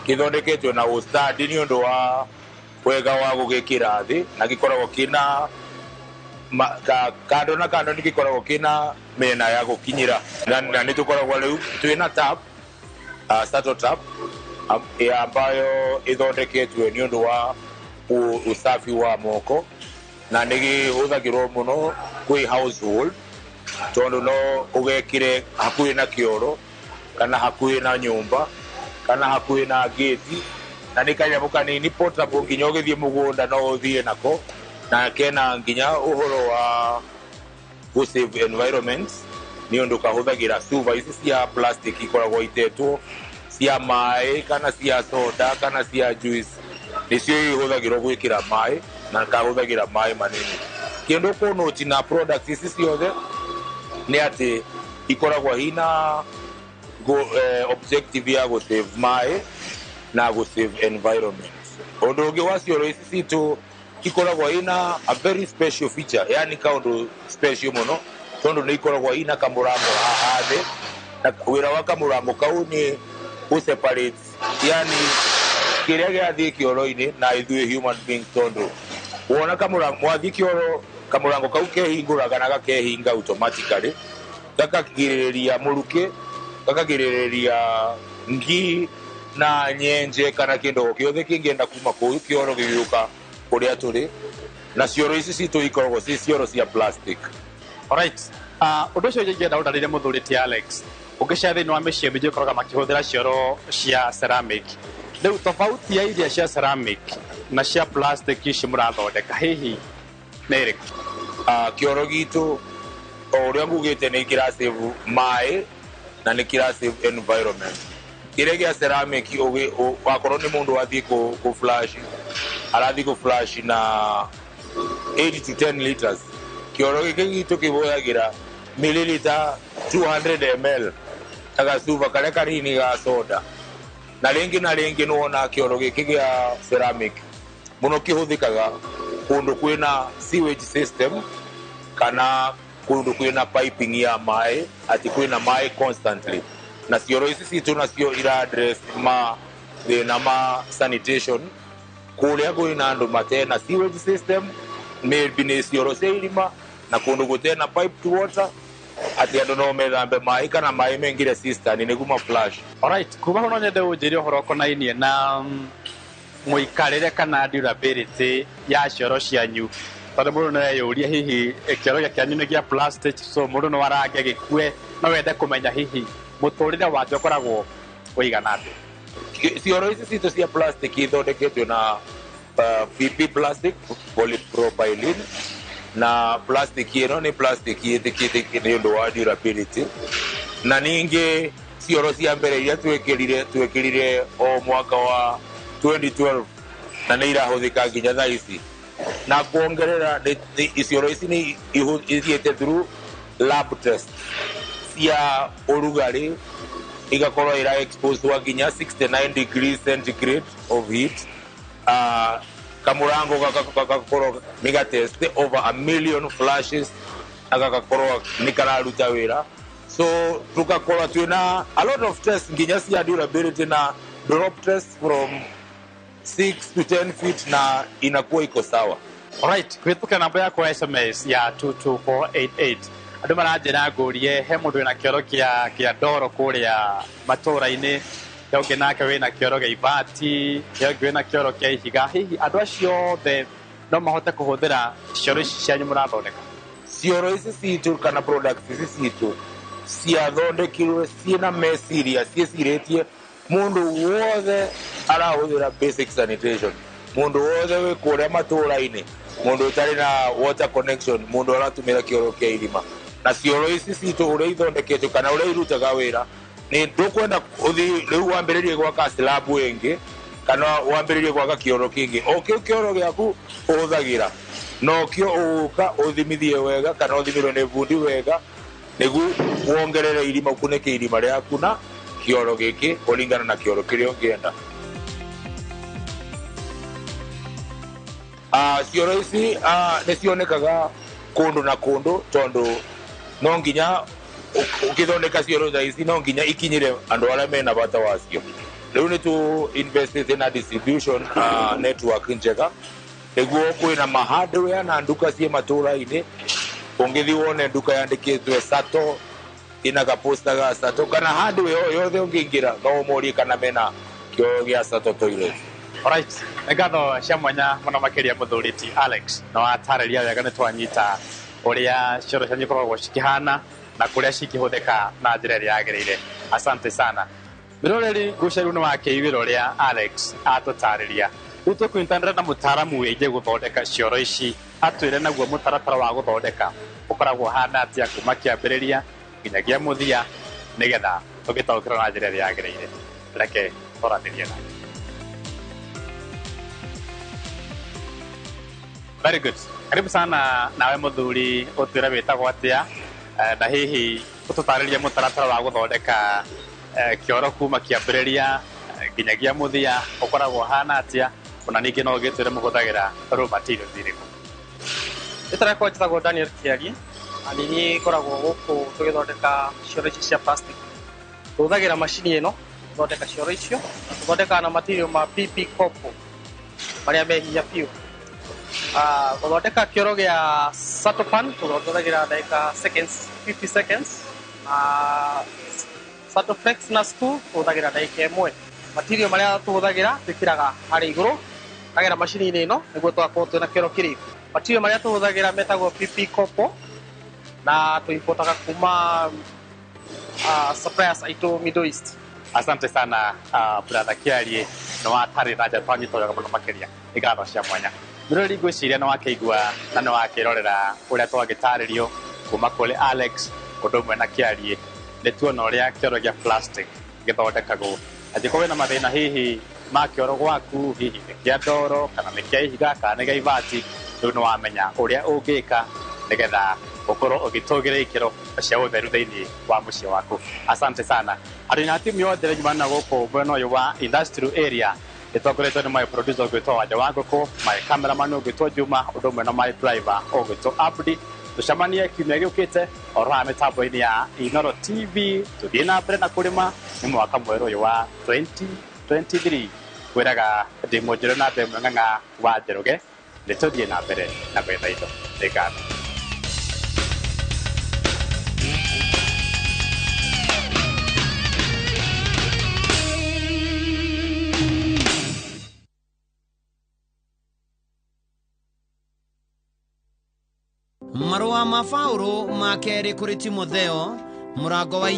gĩthondeketwo na ũstadi nĩ ũndũ wa wega wa gũgĩkĩra thĩ, na gĩkoragwo kĩna kando na kando nĩ gĩkoragwo kĩna mĩena ya gũkinyĩra. Na nĩ tũkoragwo rĩu twĩna tap, Sato tap ambayo ĩthondeketwo nĩ ũndũ wa usafi wa moko, na nĩ gĩhũthagĩrwo mũno kwĩ household tondũ no ũgekĩre hakuhĩ na kĩoro kana hakuhĩ na nyũmba kana hakuhĩ na gate, na nĩ kanyamũ kanini portable nginya ũgĩthiĩ mũgũnda no ũthiĩ nako, na kena nginya ũhoro wa gũ save environment nĩ ũndũ kahũthagĩra cuba ici cia plastic ikoragwo itetwo cia maĩ kana cia soda kana cia juice, nĩcio ihũthagĩrwo gwĩkĩra maĩ na kahũthagĩra maĩ manini. Kĩndũ kũnũti na products ici ciothe nĩ atĩ ikoragwo ina objective ya gũ save maĩ na gũ save environment. Ũndũ ũngĩ wa cioro ici citũ ikoragwo ina a very special feature, yani kaũndũ special mũno tondũ nĩ ikoragwo ina kamũrango haha thĩ, na wĩra wa kamũrango kau nĩ gũ separate, yani kĩrĩa gĩathiĩ kĩoro-inĩ na ithuĩ human beings, tondũ wona kamũrango wathiĩ kĩoro kamũrango kau kehingũraga na gakehinga automatically, gakagirĩrĩria mũrukĩ, gakagirĩrĩria ngi na nyenje kana kĩndũ o gĩothe kĩngĩenda kuma kũu kĩoro gĩgĩũka kũrĩa tũrĩ. Na cioro ici citũ ikoragwo ci cioro cia plastic. Alright. Ũndũ ũcio ingĩenda ũndarĩrie mũthuri ti Alex, ũngĩcera thĩinĩ wa mĩciĩ mĩingĩ ũkoraga makĩhũthĩra cioro cia ceramic. Rĩu tofauti ya iria cia ceramic na cia plastic ici mũrathondeka hihi nĩ ĩrĩkũ? Kĩoro gitũ o ũrĩa ngugĩte nĩ kĩra save maĩ na nĩ kĩra save environment. Kĩrĩa gĩa ceramic wakorwo nĩ mũndũ wathiĩ kũ flash, arathiĩ kũ flash na 8 to 10 liters. Kĩoro gĩkĩ gitũ kĩhũthagĩra milliliter 200 ml ta gacuba karĩa kanini ga soda. Na rĩngĩ na rĩngĩ nĩwona kĩoro gĩkĩ gĩa ceramic mũno kĩhũthĩkaga kũndũ kwĩna sewage system kana kũndũ kwĩna piping ya maĩ, atĩ kwĩna maĩ constantly. Na cioro ici citũ nacio ira address ma thĩna ma sanitation kũrĩa kwĩna andũ matena sewage system, maybe nĩ cioro cia irima, na kũndũ gũtena piped water, atĩ andũ no methambe maĩ kana maĩ mengire cistern nĩguo ma flash. Alright, kuma hau no nyende ũnjĩre ũhoro ũkonainie na mũikarĩre kana durability ya cioro cianyu, tondũ mũndũ no eyũrie hihi kĩoro gĩkĩ kĩanyu nĩ gĩa plastic, so mũndũ no arange gĩkue No wende kũmenya hihi mũtũrĩre wakĩo ũkoragwo ũigana atĩa. Cioro ici citũ cia plastic ithondeketwo na PP plastic, polypropylene, na plastic ĩno nĩ plastic ĩtĩkĩtĩkie nĩ ũndũ wa durability. Na ningĩ cioro cia mbere iria twekĩrire o mwaka wa 2012 na nĩ irahũthĩka nginya thaa ici. Na kuongerera cioro ici nĩ ithiĩte through lab test cia ũrugarĩ, igakorwo ira exposed wa nginya 69 degrees centigrade of heat. Kamurango gagakorwo nĩ gatest over 1 million flashes, agagakorwo nĩ kararuta wĩra. So tugakorwo twĩna a lot of tests nginya cia durability na drop test from 6 to 10 feet na inakuwa iko sawa. Alright, kũhĩtũkĩra namba yakwa SMS ya 22488 andũ maranjĩra ngũrie he mũndũ wĩna kĩoro kĩa ndoro kũrĩa matũra-inĩ, he ũngĩ nake wĩna kĩoro gĩa ibati, he ũngĩ wĩna kĩoro kĩa ihiga. Hihi andũ acio othe no mahote kũhũthĩra cioro ici cianyu mũrathondeka? Cioro ici citũ kana products ici citũ ciathondekirwe ciĩna meciria ciĩcirĩtie mũndũ wothe arahũthĩra basic sanitation, mũndũ wothe wĩ kũrĩa matũra-inĩ, mũndũ ũtarĩ na water connection, mũndũ aratũmĩra kĩoro kĩa irima. Na cioro ici citũ ũrĩa ithondeketwo kana ũrĩa irutaga wĩra nĩ ndũkwenda ũthiĩ rĩu wambĩrĩrie gwaka slab ĩngĩ kana wambĩrĩrie gwaka kĩoro kĩngĩ. O kĩu kĩoro gĩaku ũhũthagĩra no kĩo ũgũka ũthimithie wega kana ũthimĩrwo nĩ bundi wega nĩguo wongerere irima, ũkunĩke irima rĩaku na kĩoro gĩkĩ kũringana na kĩoro kĩrĩa ũngĩenda. Cioro ici nĩ cionekaga kũndũ na kũndũ tondũ no nginya ũkĩthondeka cioro ta ici no nginya ikinyĩre andũ arĩa mena bata wacio. Rĩu nĩ tũ investĩte na distribution network njega nĩguo kwĩna ma hardware na nduka ciĩ matũra-inĩ. Ũngĩthiĩ wone nduka yandĩkĩtwe Sato ina gaposta ga Sato kana hardware o yothe ũngĩingĩra no ũmorie kana mena kĩoro gĩa Sato toilet. Alright, nĩ ngatho cia mwanya mũno makĩria mũthuri ti Alex, na watarĩria wega nĩ twanyita ũrĩa cioro cianyu ikoragwo cikĩhana na kũrĩa cikĩhũthĩka na njĩra ĩrĩa yagĩrĩire. Asante sana. Mwĩroreri ngũceru nĩ wakĩiguĩra ũrĩa Alex atũtarĩria. Rĩu tũkũnyitanĩra na mũtaaramu wĩgiĩ gũthondeka cioro ici atwĩre naguo mũtaratara wa gũthondeka ũkoragwo ũhana atĩa kuma kĩambĩrĩria nginyagia mũthia nĩgetha tũgĩtaũkĩrwo na njĩra ĩrĩa yagĩrĩire. Reke twaranĩrie nake. Very good. Karibu sana nawe mũthuri, ũtwĩre wĩtagwo atĩa na hihi ũtũtarĩrie mũtaratara wa gũthondeka kĩoro kuma kĩambĩrĩria nginyagia mũthia ũkoragwo ũhana atĩa, ona ningĩ no ũgĩtwĩre mũhũthagĩra raw materials irĩkũ. Rĩtwa rĩakwa njĩtagwo Daniel Kĩarie na nĩ niĩ ngoragwo gũkũ tũgĩthondeka cioro ici cia plastic. Tũhũthagĩra macini ĩno gũthondeka cioro icio na tũthondekaga na material ma PP copper marĩa me hinya biũ. Gũthondeka kĩoro gĩa Satopan tũhũthagĩra ndagĩka seconds 50 seconds, na Satoflex na Stool tũhũthagĩra ndagĩka ĩmwe. Material marĩa tũhũthagĩra twĩkĩraga harĩa igũrũ kagera macini-inĩ ĩno nĩguo tũgakorwo twĩna kĩoro kĩrĩku. Material marĩa tũhũthagĩra metagwo PP copper na tũimportaga kuma suppliers aitũ Middle East. Asante sana brother Kĩarie, nĩ watarĩ na nja twanyita wega mũno makĩria. Nĩ ngatho cia mwanya. Mwĩroreri ngwĩciria nĩ wakĩigua na nĩ wakĩrorera ũrĩa twagĩtarĩrio kuma kũrĩ Alex ũndũ ũmwe na Kĩarie. Nĩ tuona ũrĩa kĩoro gĩa plastic gĩthondekagwo. Angĩkorwo wĩna mathĩna hihi ma kĩoro gwaku, hihi nĩ kĩa ndoro kana nĩ kĩa ihiga kana nĩ gĩa ibati, rĩu nĩ wamenya ũrĩa ũngĩka nĩgetha ũkorwo ũgĩtũgĩra ikĩro cia ũtheru thĩinĩ wa mũciĩ waku. Asante sana. Andũ na timu yothe ĩrĩa nyumana na gũkũ mwena ũyũ wa industrial area ĩtongoretio nĩ my producer ũgwĩtwo Wanja wa Ngũkũ, my cameraman ũgwĩtwo Juma, ũndũ ũmwe na my driver ũgwĩtwo Abdi. Tũcemanie kiumia gĩũkĩte oro haha mĩtambo-inĩ ya Inooro TV, tũthiĩ na mbere na kũrĩma nĩ mwaka mwerũ ũyũ wa 2023. Kwĩraga ndĩ mũnjĩrũ na mbere ng'ang'a wa Njoroge, nĩ tũthiĩ na mbere na gwetha indo. Nĩ ngatho. Marũa ma Paũlũ ma kerĩ kũrĩ Timotheo Mũrango wa inya.